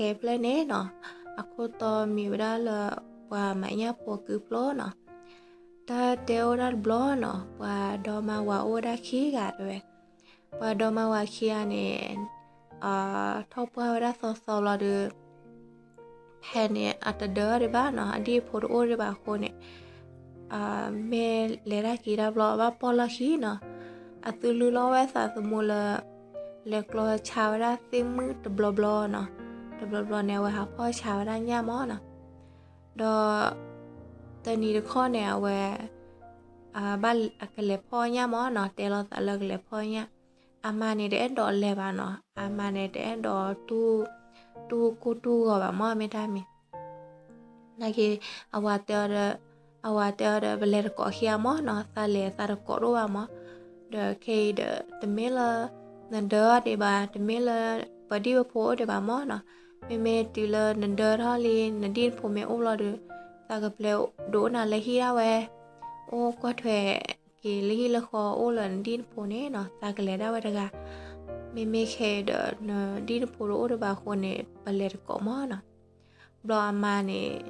ခဲဖျၢၣ်န့ၣ်နီၤ, အခိၣ်တီမ့ၢ်ဝဲဒၣ်လၢ ပှၤမၤညၣ်ဖိကုၢ်ဖျိနီၤ, တၢ်တဲအိၣ်ဒၣ်တဘျီနီၤ, ပှၤဒီမါဝၤအိၣ်ဝဲဒၣ်ခံဂၤတဲဝဲ, ပှၤဒီမါဝၤခံဂၤန့ၣ် ထီၣ်ပှၢ်ဝဲဒၣ်သီသီဘျီဒီး ဖဲန့ၣ် အတဒၢဒံးဘၣ်နီၤ, အဒံၣ်ဖိတအိၣ်ဒံးဘၣ်အဃိန့ၣ် မ့ၢ်လဲၤတၢ်က့ၤတၢ်ဘျီ အဘၣ်ပီၢ်လီၢ်ခံနီၤ, အသုလုၢ်လီၤဝဲသးသမူလၢ လဲၤကျီဆါဝဲဒၣ်သ့ၣ်မုၣ်တဘျီဘျီနီၤ, တဘျီဘျီန့ၣ် အဝဲဟးဖီၣ်ဆါဝဲဒၣ်ညၣ်မၢ်နီၤ, ဒီး တနံၤတခီန့ၣ် အဝဲ ဘၣ်ကလဲၤဖီၣ်ညၣ်မၢ်နီၤ, တဲလီၤသးလၢကလဲၤဖီၣ်ညၣ်, အမါန့ၣ်တအဲၣ်ဒိးလဲၤဘၣ်နီၤ, အမါန့ၣ်တအဲၣ်ဒိး တူၢ်ကိၢ်တူၢ်ဂီၤဘၣ်မၢ် မ့ၢ်တၢ်မံၤ နာ်က့ အဝၤတဲအီၤဒီး အဝၤတဲအီၤဒီး ပလဲၤတကိးခံဂၤမၢ်နီၤ, သးလဲၤသးတကိးတအိၣ်ဘၣ်မၢ်, ဒီးခဲအံၤဒီး တမ့ၢ်လၢ နဒၢဒံးဘၣ်, တမ့ၢ်လၢ ပဒံၣ်ပဖိအိၣ်ဒံးဘၣ်မၢ်နီၤ, မ့မ့ၢ်တုၤလၢနဒၢထီၣ်လံ နဒံၣ်နဖိမ့ၢ်အိၣ်ဘျီဒီး သးကပျဲဒိးအိၣ်နၤလၢဟံၣ်ဒၣ်ဝဲ, အိၣ်ကွၢ်ထွဲက့ၤလၢဟံၣ်လၢဃီအိၣ်လၢနဒံၣ်နဖိန့ၣ်နီၤ, သးကလဲၤဒၣ်ဝဲတဂၤ, မ့မ့ၢ်ခဲအံၤဒီး နဒံၣ်နဖိတအိၣ်ဒံးဘၣ်အဃိန့ၣ် ပလဲၤတကိးမၢ်နီၤ ဘျီအမါန့ၣ်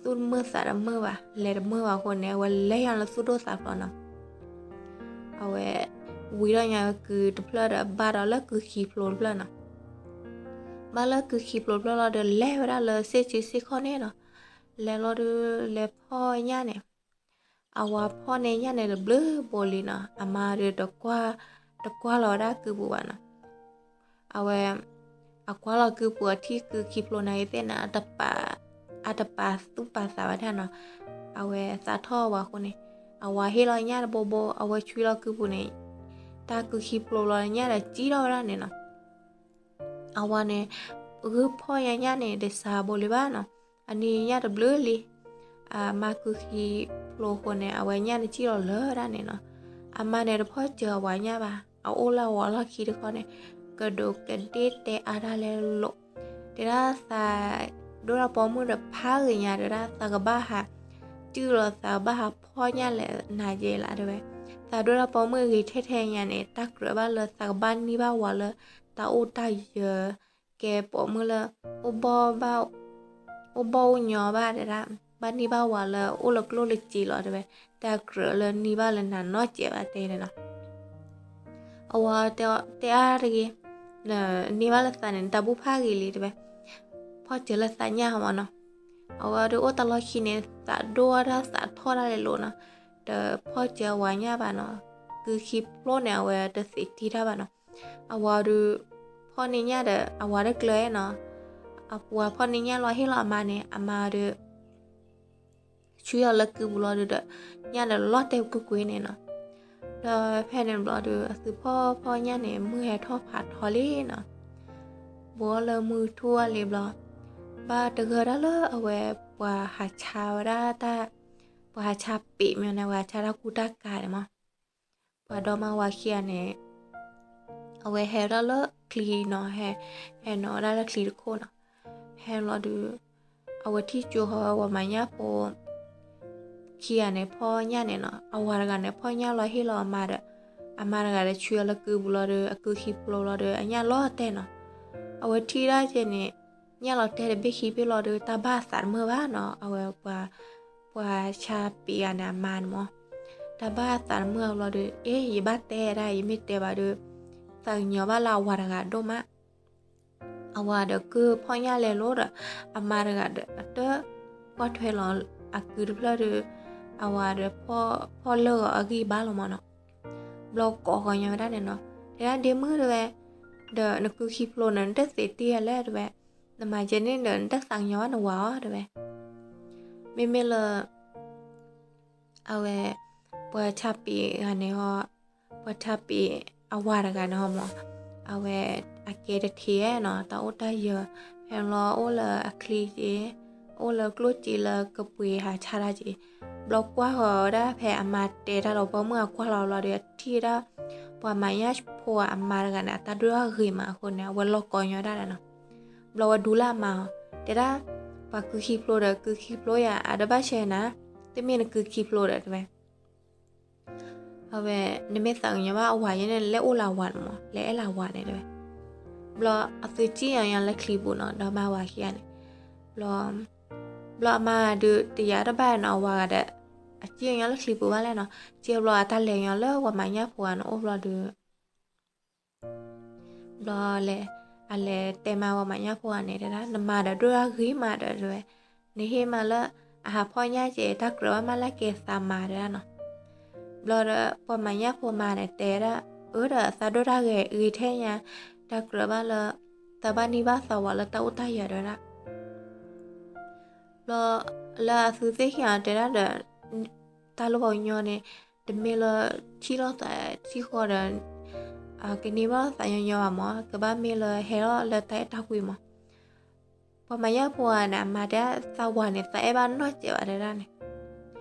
သူၣ်တမုာ်သးတမုာ်ဘၣ်, လဲၤတမုာ်ဘၣ်အဃိန့ၣ် အဝဲလဲၤယါလၢသူၣ်ဒိၣ်သးဖျိးနီၤ, အဝဲ ဝံၤထီၣ်ညါကုတဖျၢၣ်ဒီး ဘၣ်ဒီးလၢကုခံဖျိတဖျၢၣ်နီၤ, ဘၣ်လၢကုခံဖျိတဖျၢၣ်လီၤဒီး လဲၤဝဲဒၣ်လၢစ့ၢ်ကီးစ့ၢ်ကီးန့ၣ်နီၤ, လဲၤလီၤဒီး လဲၤဖီၣ်ညၣ်န့ၣ် အဝၤဖီၣ်န့ၢ်ညၣ်န့ၣ်တဘျုးဘိလံနီၤ, အမါဒီး တကွၢ်လီၤဝဲဒၣ်ကုပူၤဘၣ်နီၤ, အဝဲ အကွၢ်လီၤကုပူၤအထံၣ်ကုခံဖျိန့ၣ်သ့ၣ်န့ၣ် အတပာ်သူၣ်ပာ်သးဝဲဒၣ်နီၤ, အဝဲသးထီၣ်ဝဲအဃိန့ၣ် အဝၤဟ့ၣ်လီၤညၣ်တဘိဘိ အဝဲဆွံလီၤကုပူၤန့ၣ် တၢ်ကုခံဖျိလီၤညၣ်ဒီးကံထီၣ်ဝဲဒၣ်န့ၣ်နီၤ အဝၤန့ၣ် ဂုၢ်ဖီၣ်ညါညၣ်န့ၣ် တစှၤဘိလံဘၣ်နီၤ, အန့ၢ်ညၣ်တဘျုးလံ, အမါကုခံဖျိအဃိန့ၣ် အဝဲညၣ်န့ၣ်ကံလီၤလၢဒၣ်န့ၣ်နီၤ, အမါန့ၣ်တဖီၣ်စၢၤအဝၤညၣ်ဘၣ်, အအိၣ်လၢအဝၤလီၢ်ခံတခီန့ၣ် ကဒိးကဒ့ၣ်တဲအါတၢ်လဲလိာ်, တဲဒၣ်သး ဒိၣ်တၢ်ပိာ်မုၣ်ဒီးဖးဂ့ၤညါ တဲဒၣ်သးကဘၣ်ဟး တုၢ်လီၤသးကဘၣ်ဟးဖီၣ်ညၣ်လဲၣ်နၤယဲလၢတဲဝဲ, သးဒိၣ်တၢ်ပိာ်မုၣ်ဂ့ၤထဲထဲညါန့ၣ် တၢ်ကြၢးဘၣ်လၢသးကဘၣ်န့ၢ်ဘၣ်ဝၤလၢ တၢ်အိၣ်တၢ်ယၢၤ ကဲပိာ်မုၣ်လၢ အိၣ်ဘီၣ်ဘၣ် အိၣ်ဘီၣ်အိၣ်ညီဘၣ်တဲဒၣ်, ဘၣ်န့ၢ်ဘၣ်ဝၤလၢအိၣ်လၢကျိၣ်လၢစ့လီၤတဲဝဲ, တၢ်ကြၢးလၢန့ၢ်ဘၣ်လၢနၤနီတစဲးဘၣ်တဲန့ၣ်နီၤ အဝၤတဲအါတဂ့ၤ, န့ၢ်ဘၣ်လၢသးန့ၣ် နတၢ်ဘူၣ်ဖးဂ့ၤလံတဲဝဲ, ဖီၣ်စၢၤလၢသးညၣ်မၢ်နီၤ, အဝဲဒုးအိၣ်တၢ်လီၢ်ခံန့ၣ် သးဒိၣ်တၢ်သးထီၣ်တၢ်လဲၤလိာ်နီၤ, တဖီၣ်စၢၤအဝၤညၣ်ဘၣ်နီၤ, ကုခံဖျိန့ၣ် အဝဲတသ့တံၢ်တၢ်ဘၣ်နီၤ, အဝၤဒုး ဖီၣ်န့ၢ်ညၣ်ဒီး အဝၤတကျၢၤနီၤ, အဝၤဖီၣ်န့ၢ်ညၣ်လီၤဟ့ၣ်လီၤအမါန့ၣ် အမါဒုး ဆွံအီၤလၢကုပူၤလီၤဒုးဒီး ညၣ်ဒီးလီၤတဲာ်ကွ့ၢ်ကွ့ၢ်န့ၣ်နီၤ, ဒီးဖဲန့ၣ်ဘျီဒုး အသုဖီၣ်ဖီၣ်ညၣ်န့ၣ် မုၢ်ဟဲထီၣ်ဖးထီလံနီၤ, ဘှီလၢမုၢ်ထူၣ်အါလံဘျီ, ဘၣ်တဂၢၢ်ဒၣ်လၢအဝဲ ပှၤဟးဆါဝဲဒၣ်တၢ် ပှၤဟးဆါပ့ၤမ့ၢ်န့ၣ် ပှၤဟးဆါတၢ်ကူတၢ်ကၤန့ၣ်မး, ပှၤဒီမါဝၤခံဂၤန့ၣ် အဝဲဟဲဝဲဒၣ်လၢချံနီၤ, ဟဲနီၤဝဲဒၣ်လၢချံတခိၣ်နီၤ, ဟဲလီၤဒုး အဝဲထံၣ်ကၠိဃီဝဲပှၤမၤညၣ်ဖိ ခံဂၤန့ၣ်ဖီၣ်ညၣ်န့ၣ်နီၤ, အဝၤတဂၤန့ၣ် ဖီၣ်ညၣ်လီၤဟ့ၣ်လီၤအမါဒီး အမါတဂၤဒီးဆွံအီၤလၢကုပူၤလီၤဒီး အကုခံဖျိလီၤဒီး အညၣ်လီၤတဲာ်နီၤ, အဝဲထံၣ်ဒၣ်ကဲန့ၣ် ညၣ်လီၤတဲာ်တဘ့ၣ်ခံဘ့ၣ်လီၤဒီး တၢ်ဘၣ်သးတမုာ်ဘၣ်နီၤ, အဝဲပှၤ ပှၤဆါပ့ၤဂၤန့ၣ်အမါန့ၣ်မး, တၢ်ဘၣ်သးတမုာ်အဘျီဒီး အ့ ယဘၣ်တဲဒၣ် ယမ့ၢ်တဲဘၣ်ဒီး သးကညီၤဘၣ်လၢအဝၤတဂၤဒိၣ်မး အဝၤဒီးကုၢ်ဖီၣ်ညၣ်လဲၤလိာ်ဒီး အမါတဂၤဒီးအတၢ်ကွၢ်ထွဲလီၤအကုတဖျၢၣ်ဒီး အဝၤဒီး ဖီၣ်လၢာ်ဂီၤအဂံၢ်ဘါလီၤမးနီၤ, ဘျီကိးဃီညီဝဲဒၣ်န့ၣ်နီၤ, တဲဒၣ်ဒ့မုၣ်တဲဝဲ, ဒီးနကုခံဖျိန့ၣ် နတသ့တံၢ်အလဲၣ်တဲဝဲ, နမၤကဲန့ၣ်ဒီး နတသးကညီၤဘၣ်နဝၤအီၤတဲဝဲ, မ့မ့ၢ်လၢ အဝဲ ပှၤဆါပ့ၤဂၤန့ၣ်ဟီ, ပှၤဆါပ့ၤအဝၤတဂၤန့ၣ်ဟီမး, အဝဲအကဲတထံၣ်နီၤ, တၢ်အိၣ်တၢ်ယၢၤ, ဖဲန့ၣ်လီၤအိၣ်လၢအချံက့ၤ, အိၣ်လၢကျိၣ်စ့လၢကပှ့ၤဟးဆါတၢ်က့ၤ, ဘျီကွၢ်ဃီၤဝဲဒၣ်ဖဲအမါတဲတၢ်လီၤ ပိာ်မုၣ်အကွၢ်လီၤဘျီဒီး အထံၣ်ဝဲဒၣ် ပှၤမၤညၣ်ဖိအမါတဂၤန့ၣ် အတၢ်ဒိၣ်ထီၣ်ဂ့ၤမးအဃိန့ၣ် အဝဲလီၤကိးညီဒၣ်ဒီးနီၤ, ဘျီဝဲဒူလၢအမါအီၤ, တဲဒၣ် ပှၤကုခံဖျိဒီးကုခံဖျိယၤ အတဘၣ်ဆဲးနၤ, တမ့ၢ်နကုခံဖျိဒီးတဲဝဲ အဝဲ နမ့ၢ်သးကညီၤဘၣ်အဝၤယဲန့ၣ် လဲၤအိၣ်လၢအဝၤန့ၣ်မး လဲၤအဲၣ်လၢအဝၤန့ၣ်တဲဝဲ, ဘျီအသုစံၣ်ညီညီလၢချံပူၤနီၤ ဒီးမါဝၤခံဂၤန့ၣ်, ဘျီ ဘျီအမါဒုးတယာ်တဘၣ်နီၤ အဝၤဂၤဒီး အစံၣ်ညီညီလၢချံပူၤဘၣ်လဲၣ်နီၤ, စံၣ်ဘျီအတၢ်လဲၤညီလၢပှၤမၤညၣ်ဖိဂၤန့ၣ်အိၣ်ဘျီဒီး ဘျီလဲၤ, အလဲၤတဲမါပှၤမၤညၣ်ဖိဂၤန့ၣ် တဲဒၣ် နမၤဒီးဒိၣ်တၢ်ဂ့ၤမးဒီးတဲဝဲ, နဟ့ၣ်မးလၢ အဟးဖီၣ်ညၣ်ကဲ တၢ်ကြၢးဘၣ်မးလၢကဲသးမၤတဲဒၣ်နီၤ. ဘျီဒီးပှၤမၤညၣ်ဖိမါန့ၣ် တဲဒၣ် အၢဒီးသးဒိၣ်တၢ်ဂ့ၤဂ့ၤထဲညါ, တၢ်ကြၢးဘၣ်လၢ သးဘၣ်န့ၢ်ဘၣ်သးဝးလၢတၢ်အိၣ်တၢ်ယၢၤတဲဝဲဒၣ် ဘျီလၢအသုသ့ၣ်ခံဂၤတဲဒၣ်ဒီး တၢ်လၢပှၤကညီန့ၣ် တမ့ၢ်လၢထံၣ်လိာ်သးထံၣ်ဃီဒီး ကန့ၢ်ဘၣ်လိာ်သးညီညီဘၣ်မး, ကဘၣ်မ့ၢ်လၢဟဲထီၣ်လၢတၢ်အဲၣ်တၢ်ကွံမး. ပှၤမၤညၣ်ဖိဂၤန့ၣ် အမါတဲသးဝၤန့ၣ် သးအဲၣ်ဘၣ်နီတစဲးဘၣ်တဲဒၣ်န့ၣ်,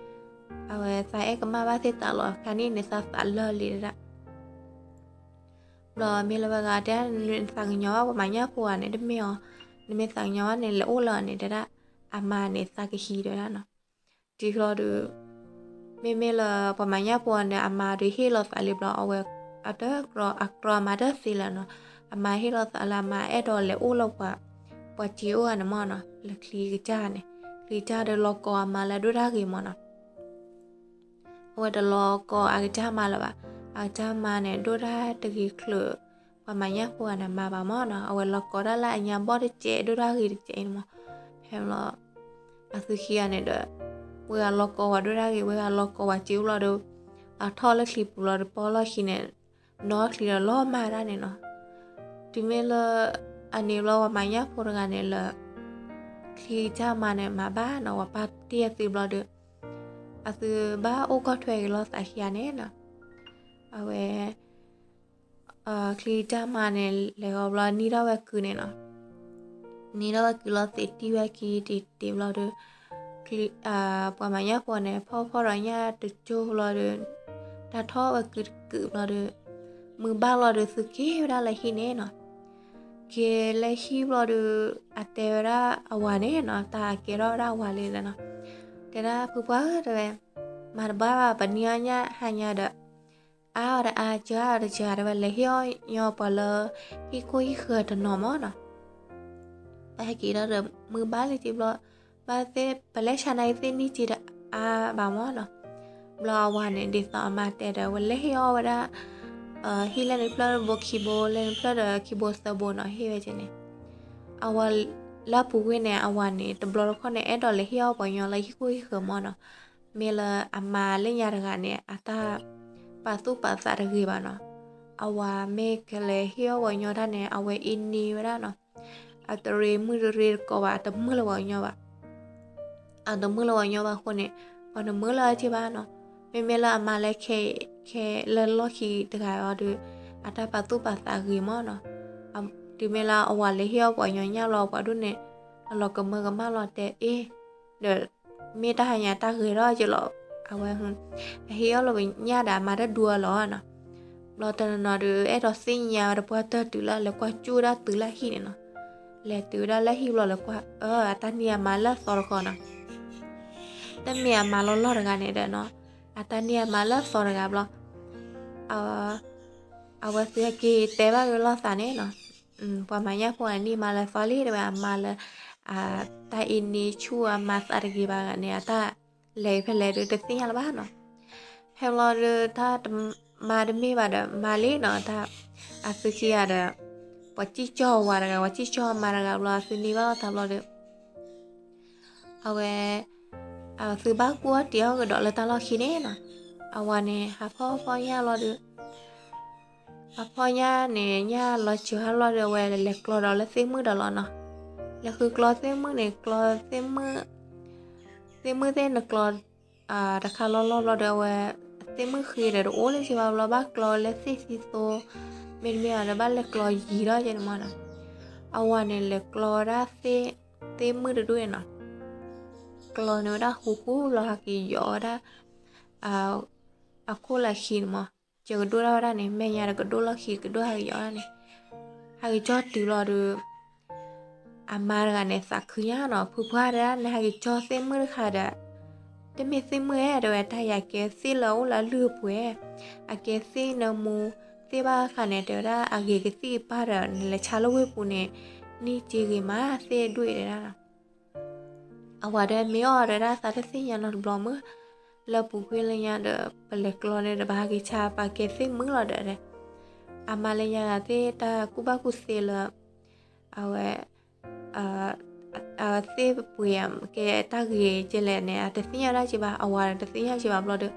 အဝဲသးအဲၣ်ကမၣ်ဘၣ်သ့ၣ်သးလီၤ ခါန့ၣ်န့ၣ် သးသးလၢာ်လံတဲဒၣ် ဘျီမ့ၢ်လၢဝဲဂၤတဲ နသးကညီၤဘၣ်ပှၤမၤညၣ်ဖိဂၤန့ၣ် တမ့ၢ်အီၤ, နမ့ၢ်သးကညီၤဘၣ်န့ၣ် လဲၤအိၣ်လၢၤန့ၣ်တဲဒၣ်, အမါန့ၣ်သးကဟံးတဲဒၣ်နီၤ. တုၤလီၤဒီး မ့မ့ၢ်လၢပှၤမၤညၣ်ဖိဂၤန့ၣ် အမါဒုးဟ့ၣ်လီၤသးလံဘျီ အဝဲ အတကြၢး အကြၢးမၤတၢ်သ့လၢၤနီၤ, အမါဟ့ၣ်လီၤသးလၢအမါအဲၣ်ဒိးလဲၤအိၣ်လၢပှၤ ပှၤစ့အိၣ်ဂၤန့ၣ်မ့ၢ်နီၤ လၢချံကစၢ်န့ၣ်, ချံကစၢ်ဒီးလီၤကိးအမါလၢဒိၣ်တၢ်ဂ့ၤမ့ၢ်နီၤ အဝဲတလီၤကိးအကစၢ်မါလၢၤဘၣ်. အကစၢ်မါန့ၣ် ဒိၣ်တၢ်တဂ့ၤချုး ပှၤမၤညၣ်ဖိဂၤန့ၣ်မါဘၣ်မ့ၢ်နီၤ, အဝဲလီၤကိးတၢ်လၢအညါဘီၣ်တစဲး ဒိၣ်တၢ်ဂ့ၤတစဲးအံၤန့ၣ်မ့ၢ်. ဖဲလီၤ အသုခံဂၤန့ၣ်ဒီး ဝဲဂၤလီၤကိးဝဲဒိၣ်တၢ်ဂ့ၤ ဝဲဂၤလီၤကိးဝဲစ့အိၣ်ဘျီဒီး အထီၣ်လၢချံပူၤလီၤဒီး ပီၢ်လီၢ်ခံန့ၣ် နီၣ်ချံဒီးလီၤမၢ်ဒၣ်န့ၣ်နီၤ. တုၤမ့ၢ်လၢ အန့ၣ်ဘျီပှၤမၤညၣ်ဖိတဂၤန့ၣ်လၢ ချံကစၢ်မါန့ၣ်မၤဘၣ်နီၤ ပှၤပာ်တ့ၢ်အသုဘျီဒီး အသုဘၣ်အိၣ်ကီၢ်ထွဲက့ၤလိာ်သးခံဂၤန့ၣ်နီၤ. အဝဲ ချံကစၢ်မါန့ၣ် လဲၤဃီဘျီနံၣ်ထီၣ်ဝဲကုန့ၣ်နီၤ. နံၣ်ထီၣ်ဝဲကုလီၤသ့းတံၢ်ဝဲခံတံၢ်တံၢ်ဘျီဒီး ပှၤမၤညၣ်ဖိန့ၣ် ဖီၣ်ဖီၣ်ဒီးညၣ်တကၠိဘျီဒီး တၢ်ထီၣ်ဝဲကုတကုာ်ဘျီဒီး မုၢ်ဘၣ်လီၤဒီးသုက့ၤဝဲဒၣ်လၢဟံၣ်န့ၣ်နီၤ. က့ၤလၢဟံၣ်ဘျီဒီး အတဲဝဲဒၣ်အဝၤန့ၣ်နီၤ တၢ်ကဲထီၣ်ဝဲဒၣ်အဝၤလံဒီးနီၤ. တဲဒၣ်ဖုပှၢ်ဧၢတဲဝဲ မၤတဘၣ်ဘၣ် ပနံၤအီၣ်ညၣ်ဟါညါဒီး အါအီၤဒီးအါ စၢၤအီၤဒီးစၢၤ တဲဝဲ လဲၤဟ့ၣ်အီၣ်ညီပှၤလၢ ဟံၣ်ခိၣ်ဟံၣ်ဃၢၤတနီၤမ့ၢ်နီၤ. ပဟဲက့ၤဒီး မုၢ်ဘၣ်လံက့ၤဘျီ ဘၣ်သ့ၣ် ပလဲၤဆါနၤအံၤသ့ၣ်နံၣ်က့ၤဒီးအါဘၣ်မ့ၢ်နီၤ. ဘျီအဝၤန့ၣ် ဒ်သိးအမါတဲဒီး ဝဲလဲၤဟ့ၣ်အီၣ်ဝဲဒၣ် ဟံၣ်လၢန့ၣ်ဖျၢၣ်ဘိခံဘိ လၢန့ၣ်ဖျၢၣ်ဒီးခံဘိသၢဘိနီၤ ဟ့ၣ်ဝဲက့ၤန့ၣ် အဝၤလၢအပူၤကွံာ်န့ၣ် အဝၤန့ၣ် တဘျီတခီၣ်န့ၣ် အဲၣ်ဒိးလဲၤဟ့ၣ်အီၣ်ပှၤညီလၢဟံၣ်ခိၣ်ဟံၣ်ဃၢၤမ့ၢ်နီၤ. မ့ၢ်လၢအမါလၢညါတဂၤန့ၣ် အတၢ်ပာ်သူၣ်ပာ်သးတဂ့ၤဘၣ်နီၤ. အဝၤမ့ၢ်ကလဲၤဟ့ၣ်အီၣ်ပှၤညီတၢ်န့ၣ် အဝဲအ့န့ဝဲဒၣ်နီၤ. အတရ့မုၣ်တရ့တကိးဘၣ် အတမုာ်လၢပှၤကညီဘၣ် အတမုာ်လၢပှၤကညီဘၣ်အဃိန့ၣ် ပှၤတမုာ်လၢအက့ၤဘၣ်နီၤ. မ့မ့ၢ်လၢအမါလၢခဲ ခဲလၢလီၢ်ခံတဂၤအီၤဒီး အတၢ်ပာ်သူၣ်ပာ်သးဂ့ၤမ့ၢ်နီၤ. တုၤမ့ၢ်လၢအဝၤလဲၤဟ့ၣ်အီၣ်ပှၤညီညၣ်လီၤ ပှၤဒိၣ်န့ၣ် အလီၤကမၢကမၣ်လီၤတဲအ့ ဒီး မ့ၢ်တၢ်ဟါညါတၢ်ဂ့ၤထီၣ်က့ၤလီၤ. အဝဲ အဟ့ၣ်အီၣ်လီၤပှၤညီညၣ်ဒီးအမါတဒူအလီၤနီၤ. ဘျီတနီၤနီၤဒီး အဲၣ်ဒိးသ့ၣ်ညါဝဲတပှၢ်တၢၢ်တုၤလၢလဲၤကွၢ်ကၠူၣ်ဒၣ်တုၤလၢဟံၣ်န့ၣ်နီၤ. လဲၤတုၤဝဲဒၣ်လၢဟံၣ်ဘျီလဲၤကွၢ် အတၢ်န့ၢ်အမါလၢအသီတခီနီၤ. တမ့ၢ်အမါလီၤလီၢ်တဂၤန့ၣ်ဒီးနီၤ အတၢ်န့ၢ်အမါလၢအသီတဂၤဘျီ အဝဲသုက့ၤတဲဘၣ်က့ၤလိာ်သးန့ၣ်နီၤ. ပှၤမၤညၣ်ဖိန့ၣ် န့ၢ်မါလၢအသီလံတဲဝဲ အမါလၢ တၢ်အ့န့ဆူၣ်အမါသးတဂ့ၤဘၣ်ဂၤန့ၣ် အတၢ်လဲၤဖဲလဲၣ်ဒီးတသ့ၣ်ညါလၢၤဘၣ်နီၤ. ဖဲဘျီဒီးတၢ်မါတမ့ၢ်ဘၣ်ဒီးမါလံနီၤ တၢ် အသုခံဂၤဒီး ပှၤစံၣ်ကၠီဝၤတဂၤ ပှၤစံၣ်ကၠီမါတဂၤဘျီ အသုန့ၢ်ဘၣ်လိာ်သးဘျီဒီး အဝဲ အသုဘၣ်ကူၣ်အီၣ်တ့ၤအီၣ်ကဒီးလၢတၢ်လီၢ်ခံန့ၣ်နီၤ. အဝၤန့ၣ် ဟးဖီၣ်ဖီၣ်ညၣ်လီၤဒီး ဟးဖီၣ်ညၣ်န့ၣ် ညၣ်လီၤစၢၤဟးလီၤဒီး အဝဲလဲၤကျီဒီးလၢသ့ၣ်မုၣ်ဒီးလီၤနီၤ. လဲၤဃုကျီသ့ၣ်မုၣ်န့ၣ် ကျီသ့ၣ်မုၣ် သ့ၣ်မုၣ်သ့ၣ်နကျီ တခါလီၤလီၤဘျီဒီး အဝဲ သ့ၣ်မုၣ်ဃ့ဒီးတအိၣ်လၢၤဘၣ်ဘျီ ဘၣ်ကျီလၢသ့ၣ်သံသိ မ့တမ့ၢ်ဘၣ်ဒီး ဘၣ်လဲၤကျီယံၤထီၣ်ကဲန့ၣ်မ့ၢ်နီၤ. အဝၤန့ၣ် လဲၤကျီဝဲဒၣ်သ့ၣ်မုၣ်တဒူၣ်န့ၣ်နီၤ. ကျီန့ၢ်ဝဲဒၣ်ဃူဃူလီၤ ဟးက့ၤယီၤဝဲဒၣ် အခိၣ်လၢခံန့ၣ်မး, ကကဒိၣ်ဒၣ်ဝဲဒၣ်န့ၣ် မဲာ်ညါဒီးကဒိၣ်လီၢ်ခံ ကဒိၣ်ဟးက့ၤယီၤဝဲဒၣ်န့ၣ်, ဟးက့ၤကၠီတုၤလီၤဒီး အမါတဂၤန့ၣ် သးခုညါနီၤ, ဖုဖှၢ်တဲဒၣ် နဟးက့ၤကၠီသ့ၣ်မုၣ်တခါဒီး တမ့ၢ်သ့ၣ်မုၣ်ဧါ တဲဝဲ တၢ်ယၤကဲသ့ၣ်လၢအအိၣ်လၢအလုၢ်အပှ့ၤ, အကဲသ့ၣ်နၢမူ, သ့ၣ် သ့ၣ်ဘၣ်ဃးန့ၣ် တဲဝဲဒၣ်အဂ့ၤကသံၣ်ကပၤဒီး နလဲၤဆါလၢဝ့ၢ်ပူၤန့ၣ် နံၣ်စ့ဂ့ၤမး သ့ၣ်ဒွံၣ်တဲဒၣ်နီၤ. အဝၤဒီးမ့ၢ်အီၣ်တဲဒၣ် သးတသ့ၣ်ညါနီတဘျီမး, လၢပူၤကွံာ်လၢညါဒီး ပလဲၤကျီန့ၣ်ဒီး ပဟးက့ၤဆါ ပကဲသ့ၣ်မုၣ်လီၤဒီး အမါလၢညါဂၤသ့ၣ်တၢ်ကူၣ်ဘၣ်ကူၣ်သ့လၢ အဝဲ အသ့ၣ်ပှ့ၤကဲတၢ်ဂ့ၤကလဲၣ်န့ၣ် အတသ့ၣ်ညါဒၣ်က့ဘၣ်, အဝၤတသ့ၣ်ညါက့ဘၣ်ဘျီဒီး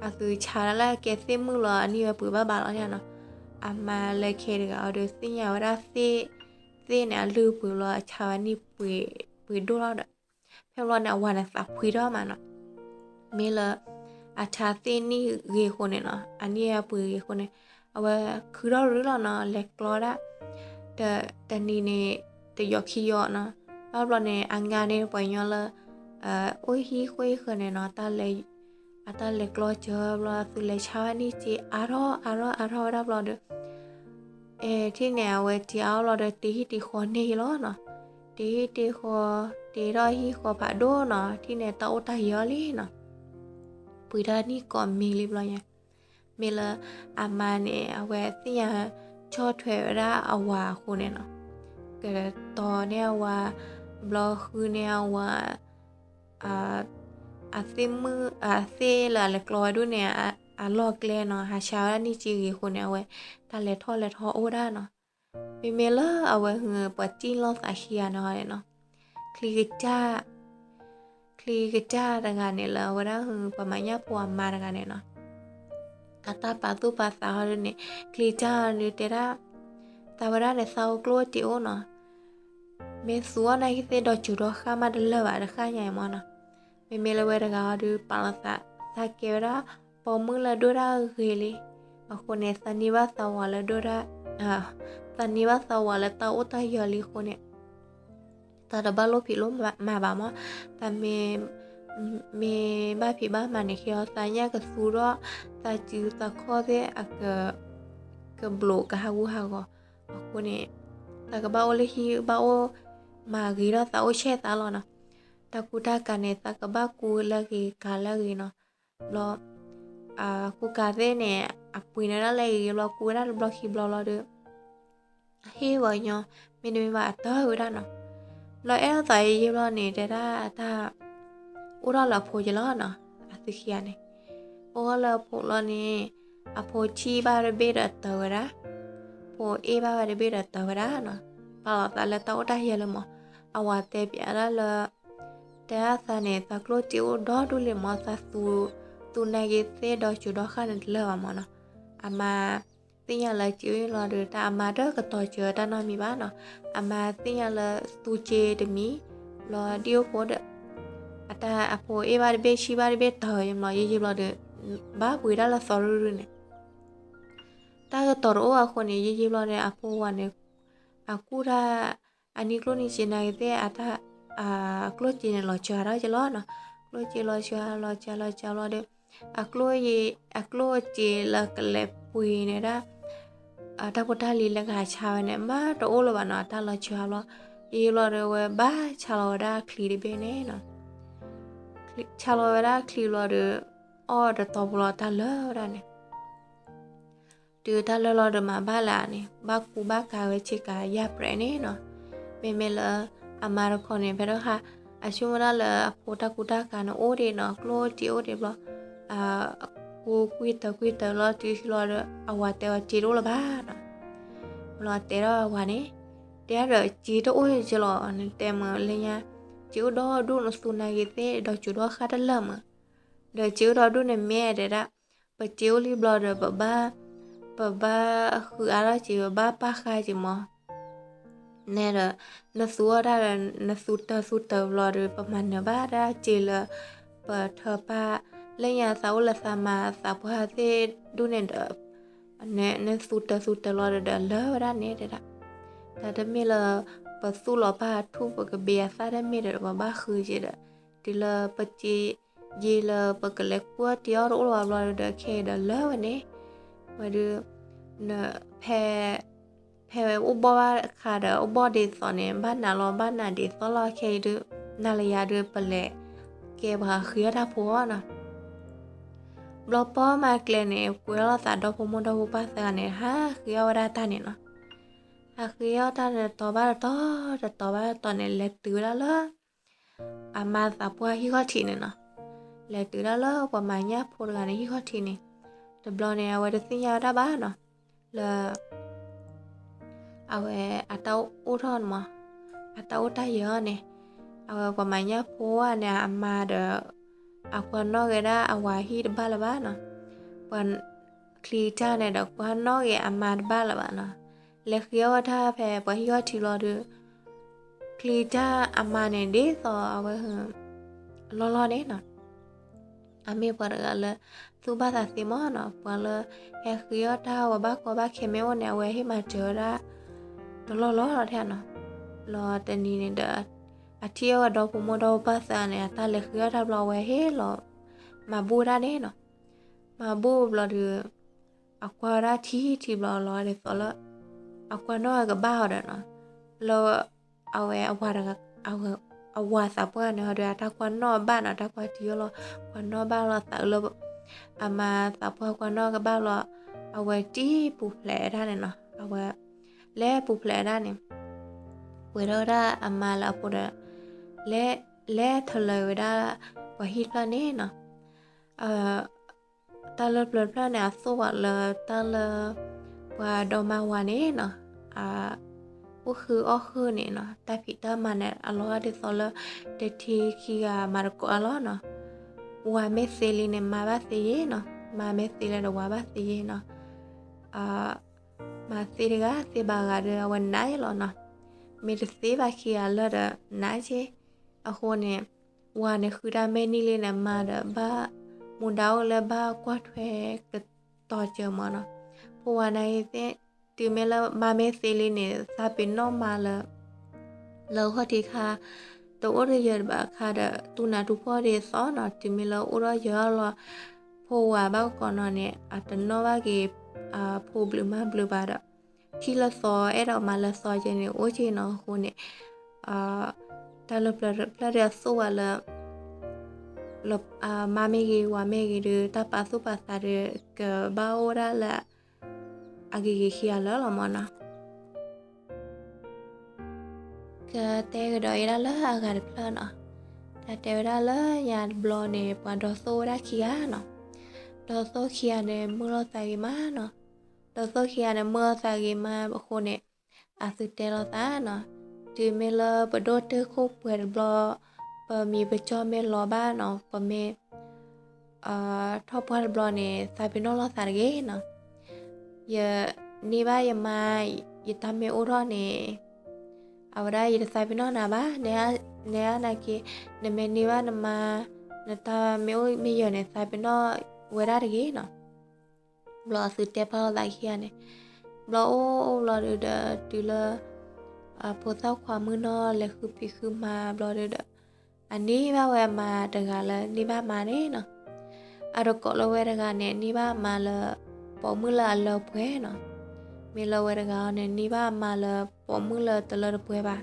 အသုဆါဒၣ်လၢကဲသ့ၣ်မုၣ်လီၤ အနံၣ်ဝဲပှ့ၤဘၣ်ဘၣ်လီၤန့ၣ်နီၤ. အမါလၢခဲတဂၤအီၤဒီး သ့ၣ်ညါဝဲဒၣ်သ့ၣ်, သ့ၣ်န့ၣ် အလုၢ်ပှ့ၤဘျီ အဆါဝဲနံၣ်ပှ့ၤဒိၣ်လီၤဒီး ဖဲဘျီန့ၣ် အဝၤန့ၣ်သးဖှံထီၣ်မးနီၤ. မ့ၢ်လၢ အဆါသ့ၣ်နံၣ်ဂ့ၤအဃိန့ၣ်နီၤ, အနံၣ်အပှ့ၤဂ့ၤအဃိန့ၣ် အဝဲခုထီၣ်ရူၢ်လီၤနီၤ, လဲၤကျီဒၣ် တနံၤန့ၣ် တယီၤခံယီၤနီၤ. ဘၣ်ဘျီန့ၣ် အငါန့ၣ်ပှၤကညီလၢ အိၣ်ဟံၣ်ဃီၣ်ဃၢၤန့ၣ်နီၤ, အတၢ်လဲၤကျီစၢၤဘျီ အသုလဲၤဆါဝဲနံၣ်စ့ အါထီၣ်အါထီၣ်အါထီၣ်ဝဲဒၣ်ဘျီဒီး အဲ ထံၣ်န့ၣ် အဝဲတ့အါအီၣ်ဘျီဒီး တ့ဟံၣ်တ့ဃီန့ၢ်ယံၤလီၤနီၤ. တ့ဟံၣ်တ့ဃီ တ့ထီၣ်ဟံၣ်ဃီဖးဒိၣ်နီၤ, ထံၣ်န့ၣ်တၢ်အိၣ်တၢ်ယၢၤလံနီၤ. ပှ့ၤတၢ်နံၣ်ကိးမံၤလံဘျီညါ, မ့ၢ်လၢ အမါန့ၣ် အဝဲသ့ၣ်ညါဆီၣ်ထွဲဝဲဒၣ်အဝၤအဃိန့ၣ်နီၤ, ကတီၤန့ၢ်အဝၤ ဘျီဃုန့ၢ်အဝၤ အသ့ၣ်မုၣ် အသ့ၣ်လၢအလဲၤကျီဝဲဒၣ်န့ၣ် အလီၢ်ကျဲနီၤ, ဟးဆါဝဲဒၣ်နံၣ်စ့ဂ့ၤအဃိန့ၣ် အဝဲ တၢ်လဲၤထီၣ်လဲၤထီအိၣ်ဒၣ်နီၤ. မ့မ့ၢ်လၢအဝဲဟု ပှၤတံၢ်လီၤသးခံဂၤန့ၣ်ဟီန့ၣ်နီၤ, ချံကစၢ် ချံကစၢ်တဂၤန့ၣ်လၢအဝဲဒၣ်ဟု ပှၤမၤညၣ်ဖိအမါတဂၤန့ၣ်နီၤ, အတၢ်ပာ်သူၣ်ပာ်သးဟီဒ်န့ၣ် ချံကစၢ်န့ၣ်တဲဒၣ် သးဝဲဒၣ်န့ၣ် သးအိၣ်ကျိၣ်အိၣ်စ့အိၣ်နီၤ, မ့ၢ်သူအီၣ်နာ်က့သ့ၣ်ဒီးစူၤဒီးဃၣ်မးတလၢာ်ဘၣ်တဃၣ်ညါအံၤမၢ်နီၤ. မ့မ့ၢ်လၢဝဲတဂၤဟီဒုး ပာ်လီၤသး သးကဲဝဲဒၣ် ပိာ်မုၣ်လၢဒိၣ်ဒၣ်ဂ့ၤလံ, အဃိန့ၣ် သးန့ၢ်ဘၣ်သးဝၤလၢဒိၣ်ဒၣ် သးန့ၢ်ဘၣ်သးဝၤလၢတၢ်အိၣ်တၢ်ယၢၤလံအဃိန့ၣ် သးတဘၣ်လိၣ်ဖံးလိၣ်မၤဘၣ်မၢ်, သးမ့ၢ် မ့ၢ်ဘၣ်ဖံးဘၣ်မၤန့ၣ် ခဲအီၤသးညၣ်ကသူဒီး သးစုသးခီၣ်သ့ၣ်အက ကဘျိးကဟးဂူာ်ဟးဂီၤ, အဃိန့ၣ် သးကဘၣ်အိၣ်လၢဟံၣ်ဘၣ်အိၣ် မၤဂ့ၤထီၣ်သးအိၣ်ဆဲးသးလီၤနီၤ. တၢ်ကူတၢ်ကၤန့ၣ် သးကဘၣ်ကူလၢအဂ့ၤကၤလၢအဂ့ၤနီၤ. ဘျီ ကူကၤသ့ၣ်န့ၣ် အပှ့ၤန့ၢ်ဒၣ်လၢအဂ့ၤဘျီ ကူဝဲဒၣ်တဘျီခံဘျီလီၤဒီး အဟ့ၣ်ပှၤကညီ မ့တမ့ၢ်ဘၣ်အတၢၢ်ဝဲဒၣ်နီၤ. ဘျီအဲၣ်ဒိးသးယံာ်ယံာ်ဘျီန့ၣ် တဲဒၣ်တၢ် အိၣ်ထီၣ်လၢအဖိက့ၤလီၤနီၤ, အသုခံဂၤန့ၣ် အိၣ်ထီၣ်လၢအဖိလီၤန့ၣ် အဖိဆံးဘၣ်တဘ့ၣ်ဒီးတၢၤဝဲဒၣ်, ဖိအ့ၣ်ဘၣ်ဝဲတဘ့ၣ်ဒီးတၢၤဝဲဒၣ်နီၤ. ပာ်လီၤသးလၢတၢ်အိၣ်တၢ်ယၢၤလၢမး, အဝၤတဲပျးဒၣ်လၢ တဲဒၣ်သးန့ၣ် သးကျိၣ်စ့အိၣ်ဒီဒူၣ်လံမး, သးသူ သူနာ်က့သ့ၣ်ဒီးစူၤဒီးဃၣ်န့ၣ်တလၢာ်ဘၣ်မးနီၤ. အမါသ့ၣ်ညါလၢစ့အိၣ်လီၤဒီး တၢ်အမါတကတီၤစၢၤတၢ်နီတမံၤဘၣ်နီၤ. အမါသ့ၣ်ညါလၢသူစ့တမံၤ ဘျီဒ်အိၣ်ဖိဒီး အတၢ်အဖိအ့ၣ်ဘၣ်တဘ့ၣ် ဆံးဘၣ်တဘ့ၣ်တၢၤဝဲမး ယံာ်ယံာ်ဘျီဒီး ဘၣ်ပှ့ၤဒၣ်လၢသီရုၢ်ရုၢ်န့ၣ် တၢ်ကတီၤတအိၣ်အဃိန့ၣ် ယံာ်ယံာ်ဘျီန့ၣ် အဖိဝၤန့ၣ် အကူၣ်တၢ် အနံၤကျိၣ်နံၤစ့နာ်က့သ့ၣ် အတၢ် အကျိၣ်စ့န့ၣ် လီၤစှၤထီၣ်က့ၤလီၤနီၤ. ကျိၣ်စ့လီၤစှၤ လီၤစှၤ လီၤစှၤဘျီဒီး အကျိၣ် အကျိၣ်စ့လၢကလဲၤပှ့ၤန့ၢ်ဒၣ် တၢ်ဖိတၢ်လံၤလၢကဟးဆါဝဲန့ၣ် မးတအိၣ်လၢၤဘၣ်နီၤ, အတၢ်လီၤစှၤဘျီ. ယံာ်ယံာ်ဘျီဒီး အဝဲဘၣ်ဆါလီၤဝဲဒၣ်အချံတဘ့ၣ်န့ၣ်နီၤ. ဆါလီၤဝဲဒၣ်အချံဘျီဒီး အီၣ်တတီၤဖိလီၤ တၢ်လၢာ်ဝဲဒၣ်န့ၣ် တုၤတၢ်လၢာ်လီၤဒီးမၤဘၣ်လၢာ်န့ၣ် ဘၣ်ကူဘၣ်ကၤဝဲဆ့ကၤယၢ်ပြဲးန့ၣ်နီၤ. မ့မ့ၢ်လၢ အမါတခီန့ၣ် ဖဲဒၣ်ဟါ အဆိကမိၣ်ဒၣ်လၢအဖိတၢ်ကူတၢ်ကၤန့ၣ်အိၣ်ဒံးနီၤ, ကျိၣ်စ့အိၣ်ဒံးဘျီ ကူကွံာ်တၢၤကွံာ်တၢၤလီၤတုၤလီၤဒီး အဝၤတဲအီၤစ့တအိၣ်လၢၤဘၣ်နီၤ. ဘျီတဲထီၣ်အဝၤန့ၣ် တဲဒီးစ့တအိၣ်က့ၤလီၤ, နတဲမ့ၢ်လၢညါ စ့အိၣ်ဒီဒူၣ် နသူနာ်က့သ့ၣ်ဒီးစူၤဒီးဃၣ်တလၢာ်မး ဒီးစ့အိၣ်ဒီဒူၣ်န့ၣ်မ့ၢ်တဲဒၣ် ပစ့အိၣ်လံဘျီဒီး ပဘၣ် ပဘၣ်ဃုအါထီၣ်က့ၤ ပဘၣ်ပာ်ဃာ်က့ၤမး နဲဒီး နသူအီၣ်တၢ်ဒီး နသူတၢၤသူတၢၤဘျီဒီး ပမၤနၢၤဘၣ်ဒၣ်စ့လၢ ပထၢပာ် လၢညါသးအိၣ်လၢသးမၤသးပှၢ်သ့ၣ်ဒူၣ်န့ၣ်ဒီး နသူတၢၤသူတၢၤလီၤဒီး ဒီးလၢာ်ဝဲဒၣ်န့ၣ်တဲဒၣ်. တၢ်တမ့ၢ်လၢ ပသူၣ်လီၤပာ်ထူၣ် ပကဘ့အသၣ်တမ့ၢ်ဒီး ပဘၣ်ဃုက့ၤဒီး တုၤလၢပစ့ ယ့လၢပကလဲၤကွၢ်တ့ၢ်အီၣ်တအိၣ်လၢၤဘၣ်ဘျီဒီး ခဲအံၤဒီးလၢာ်ဝဲန့ၣ် ဝဲဒုး န ဖဲ ဖဲဝဲအိၣ်ဘီၣ်ဘၣ်ခါဒီး အိၣ်ဘီၣ်ဒ်သိးန့ၣ် ဘၣ်နးလီၤ ဘၣ်နးဒ်သိးလီၤ ခဲအံၤဒုး နၤလၢယၤဒုး ပလဲၤကဲပှၤဃ့အီၣ်တၢ်ဖိအီၤနီၤ. ဘျီပီၢ်မၤကျဲန့ၣ် ကွဲးလိာ်သးဒီဖိမိၢ်ဒီဖိပၢ်သၢဂၤန့ၣ် ဟးဃ့အီၣ်ဝဲဒၣ်တၢ်န့ၣ်နီၤ. ဟးဃ့အီၣ်တၢ်တတီၤဘၣ်တတီၤ, တတီၤဘၣ်တတီၤန့ၣ် လဲၤတုၤဝဲဒၣ်လၢ အမါသးပှၢ်ဟံၣ်ခီၣ်ထံးန့ၣ်နီၤ. လဲၤတုၤဒၣ်လၢပှၤမၤညၣ်ဖိတဂၤန့ၣ် ဟံၣ်ခီၣ်ထံးန့ၣ်, တဘျီန့ၣ် အဝဲတသ့ၣ်ညါဝဲဒၣ်ဘၣ်နီၤ, လၢ အဝဲအတၢ်အိၣ်ထီၣ်န့ၣ်မး, အတၢ်အိၣ်တၢ်ယၢၤန့ၣ်, အဝဲပှၤမၤညၣ်ဖိဧါန့ၣ် အမါဒီး အကွၢ်နီၣ်က့ၤဒၣ်အဝၤဟံၣ်တဘၣ်လၢၤဘၣ်နီၤ. ပှၤချံတၢ်န့ၣ်ဒီးကွၢ်နီၣ်က့ၤအမါတဘၣ်လၢၤဘၣ်နီၤ. လဲၤဃ့အီၣ်ဝဲတၢ်ဖဲပှၤဟံၣ်ခီၣ်ထံးလီၤဒီး ချံတၢ်အမါန့ၣ်ဒ်သိးအဝဲ အလီၢ်လီၢ်န့ၣ်နီၤ. အမ့ၢ်ပှၤတဂၤလၢ သူၣ်ဘၣ်သးသ့မးနီၤ, ပှၤလၢ ဟဲဃ့အီၣ်တၢ်ဝဲဘၣ်ကီဘၣ်ခဲမ့ၢ်အိၣ်န့ၣ် အဝဲဟ့ၣ်မၤစၢၤဝဲဒၣ် တလီၢ်လီၢ်လီၤထဲနီၤ. လီၤတနံၤန့ၣ်ဒီး အထံၣ်အီၣ်ဝဲဒီဖိမိၢ်ဒီဖိပၢ်သၢဂၤန့ၣ် အတၢ်လဲၤဃ့အီၣ်တၢ်ဘျီ အဝဲဟ့ၣ်လီၤ မၤဘူၣ်ဒၣ်န့ၣ်နီၤ. မၤဘူၣ်ဘျီဒီး အကွၢ်ဝဲဒၣ်ထံထံဘျီလီၤဒ်သိးလၢ အကွၢ်နီၣ်ကဘၣ်အီၤဒီးနီၤ, လၢ အဝဲ အဝၤသးပှၢ်န့ၣ်ဒီး အတၢ်ကွၢ်နီၣ်ဘၣ်နီၤ, တၢ်ကွၢ်ထံအီၤလီၤ, ကွၢ်နီၣ်ဘၣ်လီၤသးအုးလၢ အမါသးပှၢ်ကွၢ်နီၣ်ကဘၣ်ဘျီ, အဝဲတံၢ်ပူၤဖျဲးဝဲဒၣ်န့ၣ်နီၤ. အဝဲ လဲၤပူၤဖျဲးဝဲဒၣ်န့ၣ် ပှဲၤထီၣ်ဝဲဒၣ်အမါလၢအဖိဒီး လဲၤ လဲၤထလၢၤဝဲဒၣ် ပှၤဟံၣ်တဖျၢၣ်န့ၣ်နီၤ. တၢ်လၢပျၢၤတဖျၢၣ်န့ၣ် အသိၣ်ဘၣ်လၢတၢ်လၢ ပှၤဒီမါဝၤန့ၣ်နီၤ, အိၣ်ဃုအီၣ်ဃုန့ၣ်နီၤ, တၢ်ဖံးတၢ်မၤန့ၣ် အလီၤဂာ်ဒ်သိးလၢ တထံခံဂၤမၤတကိးအါလီၤနီၤ. ဝၤမ့ၢ်သ့လံန့ၣ် မါဘၣ်သ့ယ့ၣ်နီၤ, မါမ့ၢ်သ့လၢဒီးဝၤဘၣ်သ့ယ့ၣ်နီၤ. မၤသ့တဂၤသ့ဘၣ်ဂၤဒီး အဝဲနးယ့ၣ်လီၤနီၤ. မ့ၢ်တသ့ဘၣ်ခံဂၤလၢာ်ဒီးနးက့. အဃိန့ၣ် ဝၤန့ၣ်ဃုတၢ်မဲာ်နံၣ်လံန့ၣ် မါဒီးဘၣ် မူဒါအိၣ်လၢဘၣ်ကွၢ်ထွဲကတီၤစၢၤမးနီၤ. ဖိဝၤန့ၣ်သ့ၣ် တုၤမ့ၢ်လၢမါမ့ၢ်သ့လံန့ၣ် သးပ့ၤနီၣ်မါလၢ လၢခီၣ်ထံးခါ တအိၣ်တယၢၤတဘၣ်ခါဒီး တူၢ်နးတူၢ်ဖှီၣ်ဒ်သိးနီၤ, တုၤမ့ၢ်လၢအိၣ်ဒီးယၢၤလီၤ ဖိဝၤဘၣ်ကကိးနီၤန့ၣ် အတနီၣ်ဘၣ်က့ၤ ဖိဘျုးမါဘျုးဘၣ်ဒီး ထံၣ်လၢသီအဲၣ်ဒိးမၤလၢသီကဲန့ၣ် အိၣ်က့နီၤ. အဃိန့ၣ် တၢ်လၢပျၢၤတဖျၢၣ်ဒီးအသိၣ်ဝဲလၢ မါမ့ၢ်ဂ့ၤ ဝၤမ့ၢ်ဂ့ၤဒီး တၢ်ပာ်သူၣ်ပာ်သးဒီး ကဘၣ်အိၣ်ဝဲဒၣ်လၢ အဂ့ၤဂ့ၤခံဂၤလၢာ်လီၤမးနီၤ. ကတဲကဒီးအံၤဒၣ်လၢအဂၤတဖျၢၣ်နီၤ. တၢ်တဲဝဲဒၣ်လၢညါတဘျီန့ၣ် ပှၤဒီသိၣ်ဝဲဒၣ်ခံဂၤနီၤ. ဒီသိၣ်ခံဂၤန့ၣ် မုာ်လိာ်သးဂ့ၤမးနီၤ. ဒီသိၣ်ခံဂၤန့ၣ် မုာ်လိာ်သးဂ့ၤမးအဃိန့ၣ် အသုတဲလိာ်သးနီၤ. တုၤမ့ၢ်လၢပဒိၣ်တၢၢ်ခိၣ်ပှဲၤတဘျီ ပမံၤပကီၢ်မ့ၢ်လီၤဘၣ်နီၤ, ပမ့ၢ် ထီၣ်ပှၢ်တဘျီန့ၣ် သးပ့ၤနီၣ်လိာ်သးတဂ့ၤနီၤ. ယန့ၢ်ဘၣ်ယမါ ယတၢ်မ့ၢ်အိၣ်ထီၣ်န့ၣ် အဝဲဒၣ်ယတသးပ့ၤနီၣ်နၤဘၣ်, နဲအါနာ်က့ နမ့ၢ်န့ၢ်ဘၣ်နမါ နတၢ်မ့ၢ်အိၣ်မ့ၢ်ယၢၤန့ၣ် သးပ့ၤနီၣ်ဝဲဒၣ်တဂ့ၤနီၤ. ဘျီအသုတဲဖျါလိာ်သးခံဂၤန့ၣ် ဘျီအိၣ်အိၣ်ဘျီဒုးဒီး တုၤလၢ ဖိသၣ်ခွါမုၣ်နီၢ်လဲၤဃုဖံးဃုမၤဘျီဒုးဒီး အန့ၢ်ဘၣ်ဝဲအမါတဂၤလၢန့ၢ်ဘၣ်မါန့ၣ်နီၤ. အတကိးလၢဝဲတဂၤန့ၣ် န့ၢ်ဘၣ်အမါလၢ ပိာ်မုၣ်လၢအလၢပှဲၤနီၤ. မ့ၢ်လၢဝဲတဂၤအံၤန့ၣ် န့ၢ်ဘၣ်အမါလၢပိာ်မုၣ်လၢတလၢတပှဲၤဘၣ်.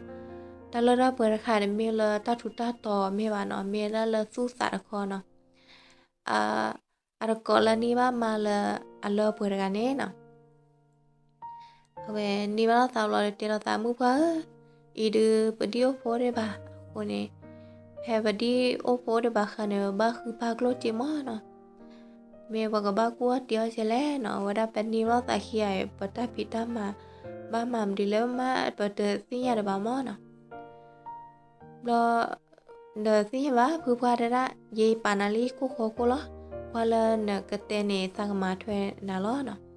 တၢ်လၢတၢ်ပှဲၤတခါန့ၣ် မ့ၢ်လၢတၢ်ထူးတၢ်တီၤမ့ၢ်ဘၣ်နီၤ, မ့ၢ်ဒၣ်လၢသူၣ်သးတခီနီၤ. အတကိးလၢန့ၢ်ဘၣ်မါလၢအလၢပှဲၤတဂၤန့ၣ်နီၤ အဝဲန့ၢ်ဘၣ်လိာ်သးဘျီဒီးတဲလိာ်သး မုၣ်ပှၢ်ဧၢ, အံၤဒုးပဒံၣ်အိၣ်ဖှိၣ်ဒံးဘၣ်အဃိန့ၣ်, ဖဲပဒံၣ်အိၣ်ဖှိၣ်ဒံးဘၣ်ဃါန့ၣ် ဘၣ်ဃုပၢ်ကျိၣ်စ့မးနီၤ. မ့ၢ်ပကဘၣ်ကူၣ်အီၣ်တ့အီၣ်ကဲလဲၣ်နီၤ, အဝဲဒၣ်ပန့ၢ်ဘၣ်လိာ်သးခံဂၤအံၤ ပတၢ်ဖံးတၢ်မၤ ဘၣ်မၤမနုၤလဲၣ်မး ပတသ့ၣ်ညါဒံးဘၣ်မးနီၤ. ဘျီ နသ့ၣ်ညါဘၣ် ဖုပှၢ်တဲဒၣ် ယပာ်နၤလၢယခိၣ်ဃီခိၣ်လီၤ, ကွၢ်လၢနကတဲန့ၣ် သးကမၤထွဲနၤလီၤနီၤ.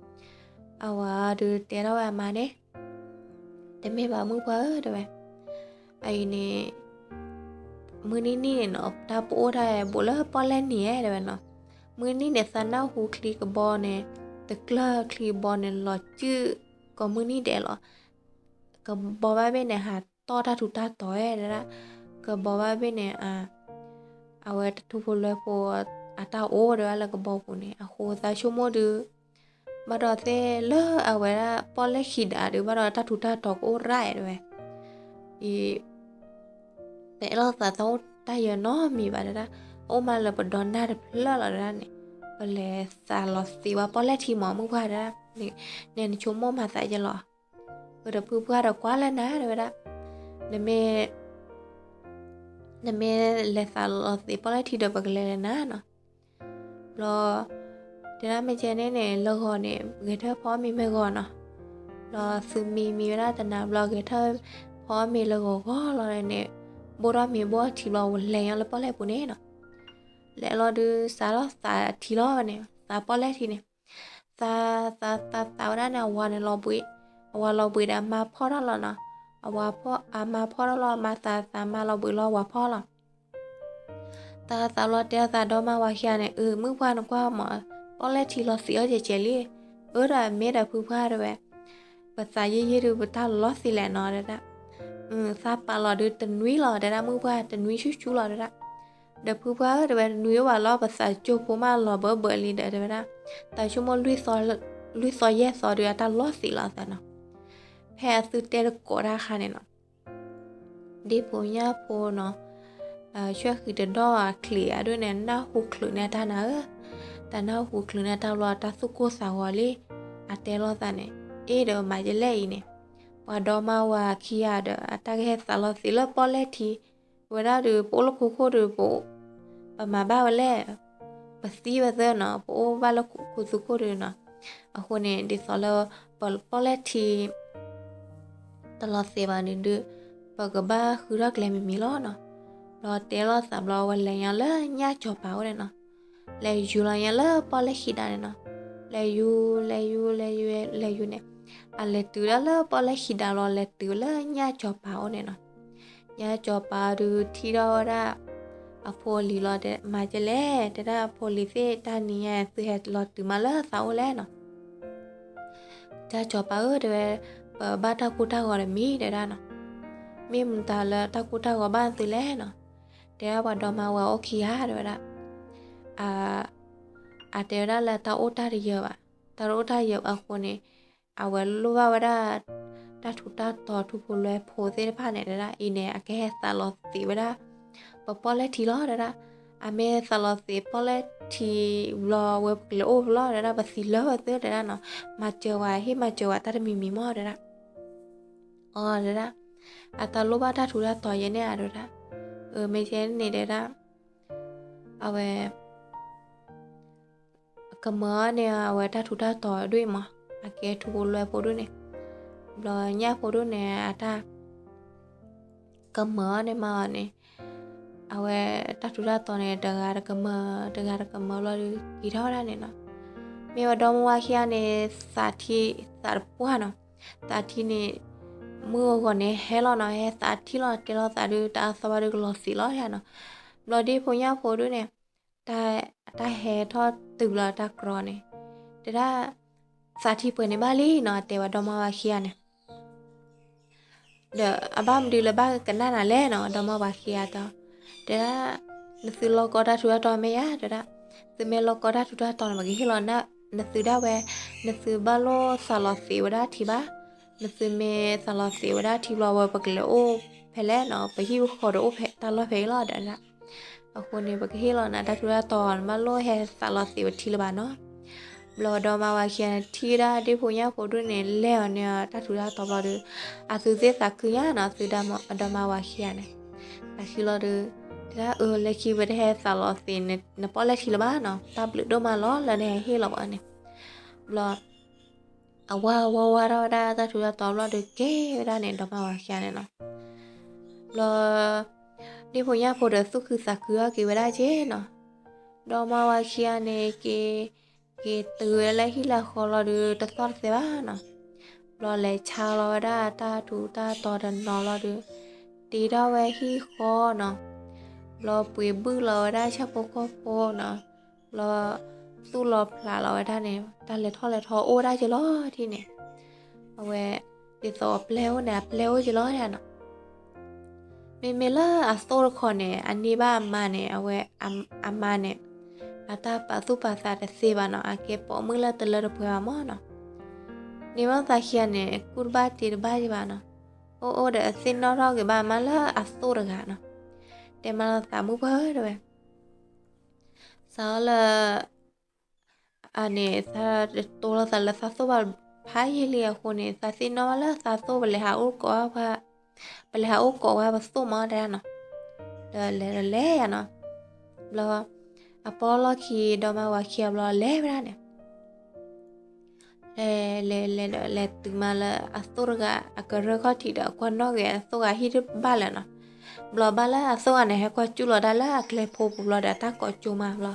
အဝၤဒုးတဲထီၣ်ဝဲအမါန့ၣ်, တမ့ၢ်ဘၣ်မုၣ်ပှၢ်ဧၢ တဲဝဲ, အအံၤန့ၣ် မုၢ်နံၤနံၤန့ၣ်နီၤ တၢ်ပအိၣ်တၢ်ဘူးလၢပီၣ်လဲၣ်နံၤဧဲ တဲဝဲနီၤ. မုၢ်နံၤနံၤန့ၣ် သးနၢ်ဟူချံကဘီန့ၣ် တကျၢၢ်ချံကဘီန့ၣ် လီၤစုၣ်ကိးမုၢ်နံၤဒဲးလီၤ. ကဘီဘၣ်ဘ့ၣ်န့ၣ် ဟးတီၢ်တၢ်ထူးတၢ်တီၤဝဲဒၣ်, ကဘီဘၣ်ဘ့ၣ်န့ၣ် အဝဲတထူဖိလွဲဖိ အတၢ်အိၣ်ဒံးဘၣ်လၢကဘီပူၤန့ၣ် အဃိသးဆိကမိၣ်ဒုး ဘၣ်ဒီးသ့ၣ်လၢအဝဲဒၣ်ပီၣ်လဲၣ်ခံးဒးဒုး ဘၣ်ဒီးတၢ်ထူးတၢ်တီၤကအိၣ်ရၣ်တဲဝဲ, အံၤ ပအဲၣ်လိာ်သးတၢ်အိၣ်တၢ်ယၢၤနီတမံၤဘၣ်တဲဒၣ်, အိၣ်မးလၢပဒီနၢ်တဖျၢၣ်လီၤတဲဒၣ်န့ၣ်, ပလဲၤသးလီၤသ့ဝဲပီၣ်လဲၣ်ထံမး မုၢ်ပှၢ်တဲဒၣ်, နဲနဆိကမိၣ်မၤသးယဲလီၤ, အဒီးဖုပှၢ်ဒီးကွၢ်လၢနၤတဲဝဲဒၣ်, နမ့ၢ် နမ့ၢ်လဲၤသးလီၤသ့ပီၣ်လဲၣ်ထံဒီးပကလဲၤလဲၣ်နၤနီၤ, ဘျီ တဲဒၣ်မ့ၢ်ကဲန့ၣ်န့ၣ် လၢဂီၤန့ၣ် ဂဲၤထၢၣ်ဖီမ့ၤမ့ၢ်ဂီၤနီၤ, ဘျီသုမံမံဝဲဒၣ်တနၤဘျီ ဂဲၤထၢၣ်ဖီမ့ၤလၢဂီၤဂီၤလီၤန့ၣ်, ဘိၣ်ထီၣ်မ့ၤဘိၣ်ထံဘျီ ဝဲလဲၤညီလၢပီၣ်လဲၣ်ပူၤန့ၣ်နီၤ, လဲၤလီၤဒုး စးထီၣ်သးထံလီၤဝဲန့ၣ် သးပီၣ်လဲၣ်ထံန့ၣ်, သး သး သး သးဝဲဒၣ်န့ၣ် အဝၤန့ၣ်လီၤဘှံး, အဝၤလီၤဘှံးဒီးအမါဖီၣ်ထီၣ်လီၤနီၤ, အဝၤဖီၣ် အမါဖီၣ်ထီၣ်လီၤ အမါသးသးမါလီၤဘှံးလီၤ အဝၤဖီၣ်လီၤ သးသးလီၤတဲအသးဒီမါဝၤခံဂၤန့ၣ်, အၢ မုၢ်ပှၢ်နကွၢ်မး, ပီၣ်လဲၣ်ထံလီၤသ့အီၣ်ကဲကဲလံ, အၢ ဒီးမ့ၢ်ဒီးဖုပှၢ်တဲဝဲ, ပသးယံာ်ယံာ်ဒုး ပတၢ်လီၤသ့လဲၣ်နီၤတဲဒၣ်, သးပာ်လီၤဒုးတနွံလီၤတဲဒၣ် မုၢ်ပှၢ်တနွံဆူၣ်ဆူၣ်လီၤတဲဒၣ်, ဒီးဖုပှၢ်ဧၢတဲဝဲ တနွံအိၣ်ဘၣ်လီၤ ပသးကၠိဖိမးလီၤဘၢဘၢလံဒီးတဲဝဲဒၣ်, သးဆိကမိၣ် လွံၢ်သီယဲၢ်သီဒုး အတၢ်လီၤသ့လီၤသးနီၤ, ဖဲအသုတဲတကိးတၢ်အခါန့ၣ်နီၤ ဒ့ၣ်ဖိညၣ်ဖိနီၤ, ဆွဲဃံတဒီၣ်အချံးအဒိၣ်န့ၣ် နၢ်ဟူချုးန့ၢ်အတၢ်နၤဧၢ, တၢ်နၢ်ဟူချုးန့ၢ်အတၢ်ဘျီ တၢ်သူၣ်ကိၢ်သးဂီၤလံ, အတဲလိာ်သးန့ၣ်, အ့ၣ်ဒီးမၤယလဲၣ်အံၤန့ၣ်, ပှၤဒီမါဝၤခံဂၤဒီး အတၢ်ကဟဲသးလီၤသ့လၢပီၣ်လဲၣ်ထံ, ဝဲဒၣ်ဒုး ပအိၣ်လၢခိခိၣ်ဒုး ပ ပမၤဘၣ်ဝဲလဲၣ်, ပသံဝဲသၢနီၤ ပအိၣ်ဘၣ်လၢခိသူခိၣ်ဒုးနီၤ, အဃိန့ၣ် ဒ်သိးလၢ ပပီၣ်လဲၣ်ထံ တလီၤသ့ဘၣ်န့ၣ်ဒုး ပကဘၣ်ဃုထီၣ်ကျဲမံၤမံၤလီၤနီၤ, ဘျီတဲလိာ်သးဘျီ ဝဲလဲၤညီလၢညၣ်စီၤပၤအိၣ်န့ၣ်နီၤ, လဲၤယူၤလီၤညီလၢပီၣ်လဲၣ်ခံဒါန့ၣ်နီၤ, လဲၤယူၤ လဲၤယူၤ လဲၤယူၤ လဲၤယူၤန့ၣ်, အလဲၤတုၤဒၣ်လၢပီၣ်လဲၣ်ခံဒါလီၤ လဲၤတုၤလၢညၣ်စီၤပၤအိၣ်န့ၣ်နီၤ, ညၣ်စီၤပၤဒုးထံၣ်ထီၣ်ဝဲဒၣ် အဖိအလံၤလီၤ မၤကလဲၣ် တဲဒၣ် အဖိအလံၤသ့ၣ်တနံၤညါ သုဟဲလီၤတုၤမးလၢသးအိၣ်လဲၣ်နီၤ, တၢ်စီၤပၤဧၢ တဲဝဲ, ပဘၣ်တၢ်ကိၢ်တၢ်ဂီၤတမံၤတဲဒၣ်နီၤ, မ့ၢ်မတၤလၢတၢ်ကိၢ်တၢ်ဂီၤဘၣ်သုလဲၣ်နီၤ, တဲဒၣ်ပှၤဒီမါဝၤအိၣ်ခံဂၤတဲဝဲဒၣ်, အတဲဝဲဒၣ်လၢတၢ်အိၣ်တၢ်တယၢၤဘၣ်, တၢ်တအိၣ်တၢ်ယၢၤအဃိန့ၣ်, အဝဲလိၣ်ဘၣ်ဝဲဒၣ် တၢ်ထူးတၢ်တီၤထူဖိလွဲဖိသ့ၣ်တဖၣ်န့ၣ်တဲဒၣ် အံၤန့ၣ် အကဟဲသးလီၤသ့ဝဲဒၣ် ပပီၣ်လဲၣ်ထံလီၤတဲဒၣ်, အမ့ၢ်သးလီၤသ့ပီၣ်လဲၣ်ထံဘျီဝဲပကလဲၤအိၣ်ဖဲလီၤတဲဒၣ် ပသံလၢဝဲသ့တဲဒၣ်နီၤ, မၤစၢၤဝဲ ဟ့ၣ်မၤစၢၤဝဲတၢ်တမံၤမံၤမးတဲဒၣ်, အတဲဒၣ်, အတၢ်လိၣ်ဘၣ်တၢ်ထူးတၢ်တီၤယဲန့ၣ်တဲဒၣ်, မ့ၢ်ကဲန့ၣ်တဲဒၣ်, အဝဲ ကမၢန့ၢ်အဝဲတၢ်ထူးတၢ်တီၤဒ်အံၤမး, အကဲထူဖိလွဲဖိဒ်န့ၣ်, ဘျီညၣ်ဖိဒ်န့ၣ် အတၢ် ကမၢန့ၢ်မးအီၤန့ၣ်, အဝဲတၢ်ထူးတၢ်တီၤန့ၣ် တဂၤတကမၢ တဂၤတကမၢဘျီဒုး က့ၤထီၣ်ဝဲဒၣ်န့ၣ်နီၤ, မ့ၢ်ဝဲဒီမါဝၤခံဂၤန့ၣ် သးထံ သးတပှၢ်နီၤ, သးထံန့ၣ် မုၢ်အဂီၤန့ၣ်ဟဲလီၤနီၤ ဟဲသးထံလီၤ တဲလိာ်သးဒုး တၢ်အသီဘၣ်ဒုးကလီၤသ့လီၤနီၤ, ဘျီဒ့ၣ်ဖိညၣ်ဖိဒ်န့ၣ် တၢ်ဟဲထီၣ်တုၤလီၤတၢ်ကြီန့ၣ်, တဲဒၣ်, သးထံပှဲၤန့ၣ်ဘၣ်လံနီၤ တဲဝဲဒီမါဝၤခံဂၤန့ၣ်, ဒီးအဘၣ်မနုၤလၢဘၣ်ကနၣ်နၤလဲၣ်နီၤ ဒီမါဝၤခံဂၤတဲ, တဲဒၣ်, နသုလီၢ်ကီတၢ်ထူးတၢ်တီၤမ့ၢ်ဧါ တဲဒၣ်, သုမ့ၢ်လီၢ်ကီတၢ်ထူးတၢ်တီၤန့ၣ် ပကဟ့ၣ်လီၤနသုဒၣ်ဝဲ, နသုဘၣ်လိၣ်သးလီၤသ့ဝဲဒၣ်ထံဘၣ်, နသုမ့ၢ်သးလီၤသ့ဝဲဒၣ်ထံဘျီဝဲ ပကလဲၤအိၣ်ဖဲလဲၣ်နီၤ ပဟံၣ်ပဃီဒီးအိၣ်ဖဲတၢ်လီၢ်ဖဲအံၤလီၤတဲဒၣ်, အဃိန့ၣ် ပကဟ့ၣ်လီၤနၤတၢ်ထူးတၢ်တီၤ နဘၣ်လိၣ်ဟဲသးလီၤသ့ဝဲထံလၢၤဘၣ်နီၤ, ဘျီဒီမါဝၤခံဂၤန့ၣ် ထံၣ်ဝဲဒၣ်ဒ့ၣ်ဖိညၣ်ဖိဒ်န့ၣ် လဲၤအီၤန့ၢ်တၢ်ထူးတၢ်တီၤဘျီဒီး, အသုသ့ၣ်သးခုညါနီၤ သုဒီမါဝၤခံဂၤန့ၣ်, သးခုလီၤဒီး, တဲဒၣ်အၢ လၢခံပတဟဲသးလီၤသ့ နပီၣ်လဲၣ်ထံလၢၤဘၣ်နီၤ တၢ်ဘျုးဒိၣ်မးလီၤ လၢနဟဲဟ့ၣ်လီၤပှၤန့ၣ်, ဘျီ အဝါဝါဝါထီၣ်ဝဲဒၣ်တၢ်ထူးတၢ်တီၤဘျီဒီးက့ၤဝဲဒၣ်န့ၣ် ဒီမါဝၤခံဂၤန့ၣ်နီၤ, ဘျီ ဒ့ၣ်ဖိညၣ်ဖိဒီးသူၣ်ခုသးခုထီၣ်က့ၤဝဲဒၣ်က့ၤနီၤ, ဒီမါဝၤခံဂၤန့ၣ်က့ၤ, က့ၤတုၤဝဲလၢဟံၣ်လၢဃီလီၤဒီး တသီၣ်တသဲဘၣ်နီၤ, ဘျီလဲၤဆါလီၤဝဲဒၣ်တၢ်ထူးတၢ်တီၤတနီၤလီၤဒီး, တ့ထီၣ်ဝဲဟံၣ်ဃီနီၤ, ဘျီပှ့ၤဘုၣ်လီၤဝဲဒၣ်ဆၣ်ဖိကီၢ်ဖိနီၤ, ဘျီ သူၣ်လီၤဖျးလီၤဝဲဒၣ်န့ၣ် တၢ်လဲၤထီၣ်လဲၤထီအိၣ်ဝဲဒၣ်က့ၤလီၤထံၣ်န့ၣ်, အဝဲ ဒ်သိးအပျဲၢ်အိၣ်န့ၣ် အပျဲၢ်အိၣ်က့ၤလီၤနီၤ, မ့မ့ၢ်လၢအသိတခီန့ၣ် အန့ၢ်ဘၣ်အမါန့ၣ် အဝဲ အမါန့ၣ် အတၢ်ပာ်သူၣ်ပာ်သးတသ့ဘၣ်နီၤ အကဲပိာ်မုၣ်လၢတလၢတပှဲၤဘၣ်မးနီၤ, န့ၢ်ဘၣ်သးခံဂၤန့ၣ် ကူၣ်တဘၣ်တ့တဘၣ်က့ၤဘၣ်နီၤ, အိၣ်အိၣ်ဒီးအသ့ၣ်နီၣ်ထီၣ်က့ၤဘၣ်အမါလၢအသိတဂၤနီၤ, တဲမးလီၤသးမုၣ်ပှၢ်ဧၢတဲဝဲ, စးထီၣ်လၢ အန့ၣ် သးတတိၢ်လိာ်သးလၢသးသိၣ်ဘၣ်ဖးယံာ်လံအဃိန့ၣ် သးသ့ၣ်နီၣ်ဘၣ်လၢသးသိၣ် ပလဲၤဟးအိၣ်ကိးဝဲ ပလဲၤဟးအိၣ်ကိးဝဲပသိၣ်မးတဲဒၣ်နီၤ. ဒီးလဲၤဒီးလဲၤယၤနီၤ. ဘျီ အပီၣ်လီၢ်ခံ ဒီမါဝၤခံဂၤဘျီလဲၤဝဲဒၣ်န့ၣ် လဲၤလဲၤလဲၤဒီး လဲၤတုၤမးလၢအသိၣ်တဂၤအကရၢၢ်ခီၣ်ထံးဒီး ကွၢ်နီၣ်ဂ့ၤအသိၣ်ဂၤဟံၣ်တဘၣ်လၢၤနီၤ. ဘျီဘၣ်လၢအသိၣ်ဂၤန့ၣ် ဟဲကွၢ်ကူၣ်လီၤတၢ်လၢအကျဲဖိပူၤဘျီဒီး တၢ်ကိးကၠိမးဘျီ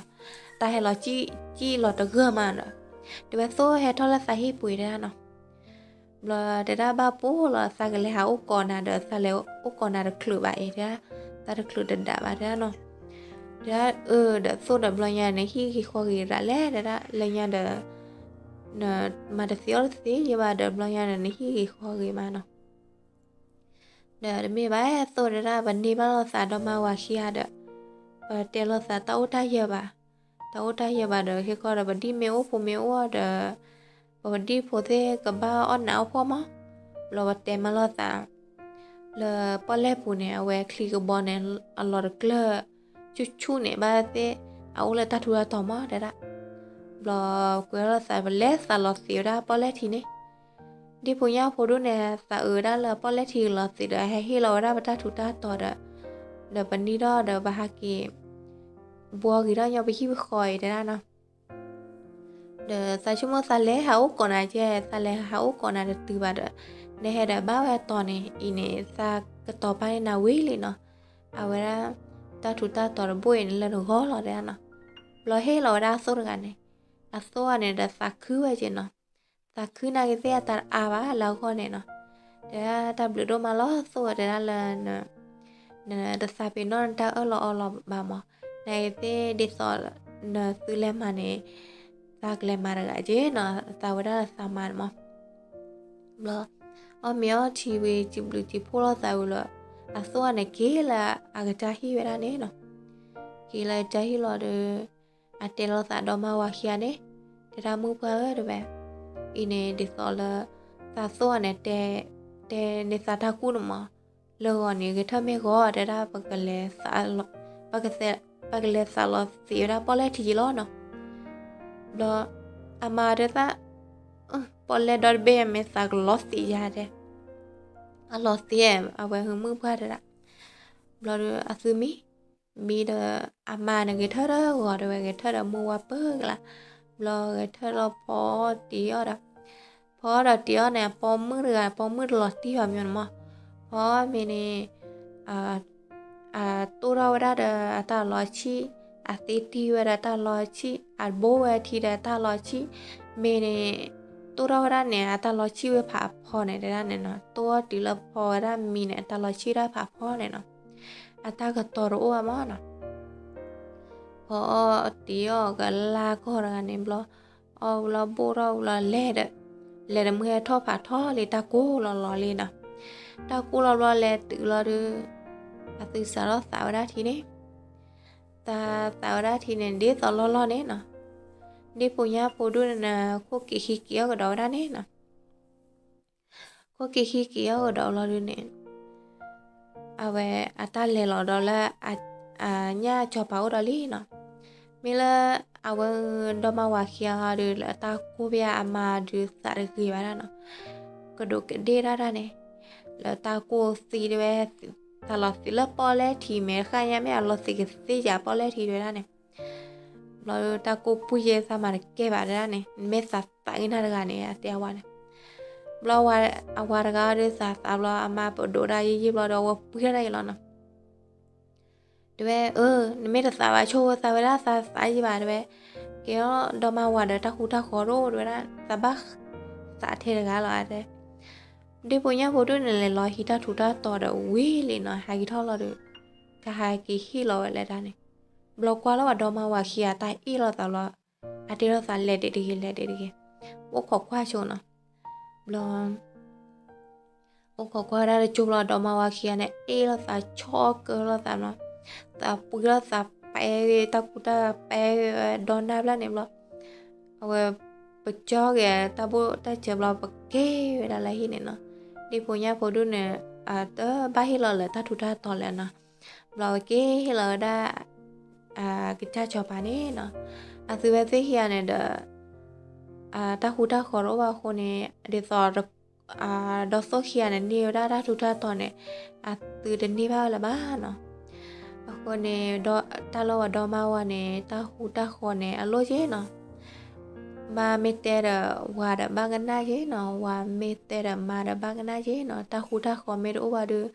တၢ်ဟဲလီၤစံၣ်လီၤတဂၢၢ်မးဒီး တဲဝဲသိၣ်ဟဲထီၣ်လၢသးဟံၣ်ပူၤတဲဒၣ်နီၤ. ဘျီတဲဒၣ်ဘၣ်ပူၤလီၤ သးကလဲၤဟးအိၣ်ကိးနၤဒီး သးလဲၤအိၣ်ကိးနၤတချုးဘၣ်အံၤတဲဒၣ်, သးတချုးတဒးဘၣ်တဲဒၣ်နီၤ. တဲဒၣ်အၢ ဒီးသိၣ်ဒီးဘျီညါနဟံၣ်ဂ့ၤဃီဂ့ၤဒၣ်လဲၣ်တဲဒၣ် လၢညါဒီး နမၤတသ့အီၣ်တသ့ယဲဘၣ်ဒီး ဘျီညါဒီးနဟံၣ်ဂ့ၤဃီဂ့ၤမးနီၤ. ဒီးတမ့ၢ်ဘၣ်သိၣ်တဲဒၣ် ပန့ၢ်ဘၣ်လိာ်သးဒီမါဝၤခံဂၤဒီး ပတဲလိာ်သးတၢ်အိၣ်တၢ်ယၢၤဘၣ်, တၢ်အိၣ်တၢ်ယၢၤဘၣ်ဒီး ဟ့ၣ်ခီဒီး ပဒံၣ်မ့ၢ်အိၣ်ဖိမ့ၢ်အိၣ်ဒီး ပဒံၣ်ဖိသ့ၣ်ကဘၣ်အီၣ်နးအီၣ်ဖှီၣ်မး. ဘျီပတဲမးလိာ်သး လၢပီၣ်လဲၣ်ပူၤန့ၣ် အဝဲချံကဘီန့ၣ် အလီၤတကျၢၢ် ဆူၣ်ဆူၣ်န့ၣ် ဘၣ်သ့ၣ် အအိၣ်လၢတၢ်ထူးတၢ်တီၤမးတဲဒၣ်. ဘျီကွဲးလိာ်သး ပလဲၤသးလီၤသံးဝဲဒၣ်ပီၣ်လဲၣ်ထံန့ၣ် ဒ့ၣ်ဖိညၣ်ဖိဒိၣ်န့ၣ် သးအုးဝဲဒၣ်လၢပီၣ်လဲၣ်ထံကလီၤသံးဒီး ဟဲဟ့ၣ်လီၤဝဲဒၣ်ပတၢ်ထူးတၢ်တီၤဒီး ဒီးပနံၣ်ထီၣ်ဒီးပဟးက့ၤ ဘှီက့ၤထီၣ်ညီပဟံၣ်ပဃီအံၤတဲဒၣ်နီၤ. ဒီးသးဆိကမိၣ်သးလဲၤဟးအိၣ်ကိးနၤကဲ သးလဲၤဟးအိၣ်ကိးနၤတတုၤဘၣ်ဒီး နဟဲဒီးဘၣ်ဝဲတီၤန့ၣ် အံၤန့ၣ် သးကတီၤပာ်န့ၢ်နၤဝံၤလံနီၤ. အဝဲဒၣ် တၢ်ထူးတၢ်တီၤတဘိအံၤန့ၣ် လၢနဂီၢ်လီၤတဲဒၣ်နီၤ. ဘျီဟ့ၣ်လီၤဝဲဒၣ်အသိၣ်တဂၤန့ၣ် အသိၣ်ဂၤန့ၣ်ဒီးသးခုဝဲက့နီၤ. သးခုနာ်က့ၤသ့ၣ်အတၢ်တအါဘၣ်လၢအဂီၢ်န့ၣ်နီၤ. တဲဒၣ်တၢ်ဘျုးဒိၣ်မးလီၤသိၣ်ဝဲတဲဒၣ်လၢ နတသးပ့ၤနီၣ်နတၢ်အၢၣ်လီၤအီလီၤဘၣ်မး, နာ်က့ၤသ့ၣ်ဒ်သိးနသုလဲၤမၤန့ၣ် သးကလဲၤမၤတဂၤက့နီၤ, သးဝဲဒၣ်လၢသးမၤန့ၣ်မး. ဘျီ အီၣ်မ့ၤအီထံဝံၤ စံးဘျုးစံးဖှိၣ်လိာ်သးဝံၤလီၤ, အသိၣ်ဂၤန့ၣ် က့ၤလၢအကစၢ်ဟံၣ်ဝဲဒၣ်န့ၣ်နီၤ. က့ၤလၢအကစၢ်ဟံၣ်လီၤဒီး အတဲလိာ်သးဒီမါဝၤခံဂၤန့ၣ်, တဲဒၣ်မုၣ်ပှၢ်ဧၢ တဲဝဲ, အံၤန့ၣ်ဒ်သိးလၢ သးသိၣ်ဂၤန့ၣ် တဲန့ၢ်သးတၢ်ကူၣ်န့ၣ်မး, လၢဂီၤန့ၣ် ဂဲၤထၢၣ်မ့ၢ်ဂီၤ တဲဒၣ် ပကလဲၤသးလီၤသံးဝဲဒၣ်ပီၣ်လဲၣ်ထံယံၤလီၤနီၤ. ဘျီ အမါတဲသး ပီၣ်လဲၣ်ဒီတဘ့ၣ်မ့ၢ်သးကလီၤသံးယၤတဲ, အလီၤသံး အဝဲဟုမုၣ်ပှၢ်တဲဒၣ်. ဘျီဒီးအသုမံ မံဒီးအမါန့ၣ် ဂဲၤထၢၣ်ဒီးဂီၤတဲဝဲ ဂဲၤထၢၣ်ဒီးမုၢ်ဝါပၢၢ်ကလါ, ဘျီဂဲၤထၢၣ်လီၤဖီအီၣ်တံၤအီၣ်ဒီး, ဖီအီၣ်ဒီးတံၤအီၣ်န့ၣ် အပိာ်မုၣ်တဂၤ ပိာ်မုၣ်တလီၤတံၢ်ဘၣ်မ့ၢ်န့ၣ်မး, ဖီအီၣ်မ့ၢ်န့ၣ် အတိၢ်ထီၣ်ဝဲဒၣ်ဒီးအတၢ်လီၤဆံၣ်, အသ့တံၢ်ဝဲဒီးတၢ်လီၤဆံၣ်, အဘိဝဲထံဒီးတၢ်လီၤဆံၣ်, မ့ၢ်န့ၣ် တိၢ်ထီၣ်ဝဲဒၣ်န့ၣ် အတၢ်လီၤဆံၣ်ဝဲဖးဖီန့ၣ်တဲဒၣ်န့ၣ်နီၤ, တိၢ်အီၣ်တုၤလၢဖီဝဲဒၣ်မံန့ၣ် အတၢ်လီၤဆံၣ်ဒၣ်ဖးဖီန့ၣ်နီၤ, အတၢ်ကတီၤတအိၣ်ဘၣ်မးနီၤ. ဖီအီၣ်တံၤအီၣ်ကလါကီၢ်တဂၤန့ၣ်ဘျီ, အီၣ်ဘျီဘိၣ်ထီၣ်ဘျီလဲၤဒီး, လဲၤဒီးမုၢ်ဟဲထီၣ်ဖးထီလံတၢ်ကိၢ်လီၤလီၤလံနီၤ, တၢ်ကိၢ်လီၤဘျီလဲၤတုၤလီၤဒီး, အသုစးထီၣ်သးဝဲဒၣ်ထံန့ၣ်, သးသးဝဲဒၣ်ထံန့ၣ် ဒ်သိးလီၢ်လီၢ်န့ၣ်နီၤ, ဒ့ၣ်ဖိညၣ်ဖိဒိၣ်န့ၣ် ခိၣ်က့ၤဟံးက့ၤအီၣ်ကဒီးဝဲဒၣ်န့ၣ်နီၤ. ခိၣ်က့ၤဟံးက့ၤအီၣ်ကဒီးလီၤဒုးန့ၣ်, အဝဲအတၢ်လဲၤလီၤဒီးလၢ အညၣ်စီၤပၤအိၣ်ဒီးလံနီၤ, မ့ၢ်လၢအဝဲဒီမါဝၤခံဂၤဒီး လၢအတၢ်ကိၢ်ဘၣ်အမါဒုးသးတဂ့ၤဘၣ်ဒၣ်နီၤ, ကဒူးကဒ့ၣ်ဒၣ်ဒၣ်န့ၣ်, လၢတၢ်ကိၢ်သံတဲဝဲ, သးလီၤသံးလၢပီၣ်လဲၣ်ထံမ့ၢ်တဃၣ်ညါ မ့ၢ်အလီၤသံးကသ့ယၤပီၣ်လဲၣ်ထံတဲဝဲဒၣ်န့ၣ် ဘျီဒီးတၢ်ကိၢ်ပှံၢ်ယဲသးမၤတကဲဘၣ်တဲဒၣ်န့ၣ်, နမ့ၢ်သးသးက့ၤနၤတဂၤန့ၣ် အတဲအဝၤန့ၣ်, ဘျီအဝၤတဂၤဒီးသးသးဘျီ အမါပဒိးဒၣ်ယံာ်ယံာ်ဘျီဒီး အဝဲပှံၢ်ထီၣ်ဒၣ်ယံာ်လီၤနီၤ, တဲဝဲ အၢ နမ့ၢ်တသးဘၣ်ဆိၣ်ဝဲသးဝဲဒၣ်သးသးယံာ်ဘၣ်တဲဝဲ, ကဲအီၤဒီမါဝၤဒီးတၢ်ဃူတၢ်ဃီၤဒိၣ်တဲဝဲဒၣ် သးဘၣ်သးထဲတဂၤလီၤတဲ ဒ့ၣ်ဖိညၣ်ဖိဒိၣ်န့ၣ် လဲၤလီၤဟံးတၢ်ထူးတၢ်တီၤဒီးဝံၤလံနီၤ, ဟဲက့ၤထီၣ်လီၤဒီး တၢ်ဟဲက့ၤဟ့ၣ်လီၤဝဲလၢတၢ်န့ၣ်, ဘျီကွၢ်လၢပှၤဒီမါဝၤခံဂၤတၢ်အ့ၣ်လိာ်သးဘျီ, အတဲလိာ်သးလဲၤဒံးတဂ့ၤ လဲၤဒံးတဂ့ၤ, အိၣ်ခိးကွၢ်ဆိနီၤ, ဘျီ အိၣ်ခိးကွၢ်ဝဲဒၣ်တကၠိဘျီ ဒီမါဝၤခံဂၤန့ၣ် အ့ၣ်လိာ်သးဆီကၢလိာ်သးဘျီ, သးပှံၢ်လိာ်သးပဲဂ့ၤ တၢ်ကူတၢ်ပဲဂ့ၤဝဲဒီနၢ်ဘျီန့ၣ်ဘျီ အဝဲ ပကၠီဂ့ၤတၢ်ဘိၣ်တၢ်စဲးဘျီ ပက့ၤဝဲဒၣ်လၢဟံၣ်န့ၣ်နီၤ, ဒ့ၣ်ဖိညၣ်ဖိဒိၣ်န့ၣ် တဘၣ်ဟ့ၣ်လီၤလၢတၢ်ထူးတၢ်တီၤလဲၣ်နီၤ, ဘျီဝဲက့ၤဟ့ၣ်လီၤဝဲဒၣ် ကစၢ်စီၤပၤန့ၣ်နီၤ, အသုဝဲသ့ၣ်ခံဂၤန့ၣ်ဒီး တၢ်ဃူတၢ်ဃီၤတအိၣ်ဘၣ်အဃိန့ၣ် ဒ်သိး ဒီသိၣ်ခံဂၤန့ၣ် န့ၢ်ဝဲဒၣ်တၢ်ထူးတၢ်တီၤန့ၣ် အသုတန့ၢ်ဘၣ်ဝဲလၢၤဘၣ်နီၤ. အဃိန့ၣ် တၢ်လၢပှၤဒီမါဝၤန့ၣ် တၢ်ဃူတၢ်ဃီၤန့ၣ် အလိၣ်က့နီၤ. မါမ့ၢ်တဲဒီး ဝၤဒီးဘၣ်ကနၣ်က့နီၤ, ဝၤမ့ၢ်တဲဒီး မါဒီးဘၣ်ကနၣ်က့နီၤ. တၢ်ဃူတၢ်ဃီၤမ့ၢ်တအိၣ်ဘၣ်ဒီး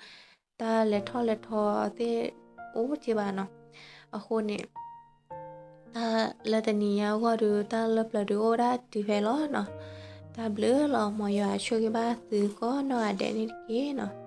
တၢ်လဲၤထီၣ်လဲၤထီသ့ၣ်အိၣ်က့ဘၣ်နီၤ. အဃိန့ၣ် တၢ်လၢတနံၤညါအဂီၢ်ဒီး တၢ်လၢပျၢၤဒုးအိၣ်ဝဲဒၣ်တုၤဖဲလီၤနီၤ. တၢ်ဘျုးလီၤ. မ်ယွၤဆိၣ်ဂ့ၤဘၣ်သုကိးနီၢ်ဂၤဒဲးန့ၣ်တက့ၢ်နီၤ.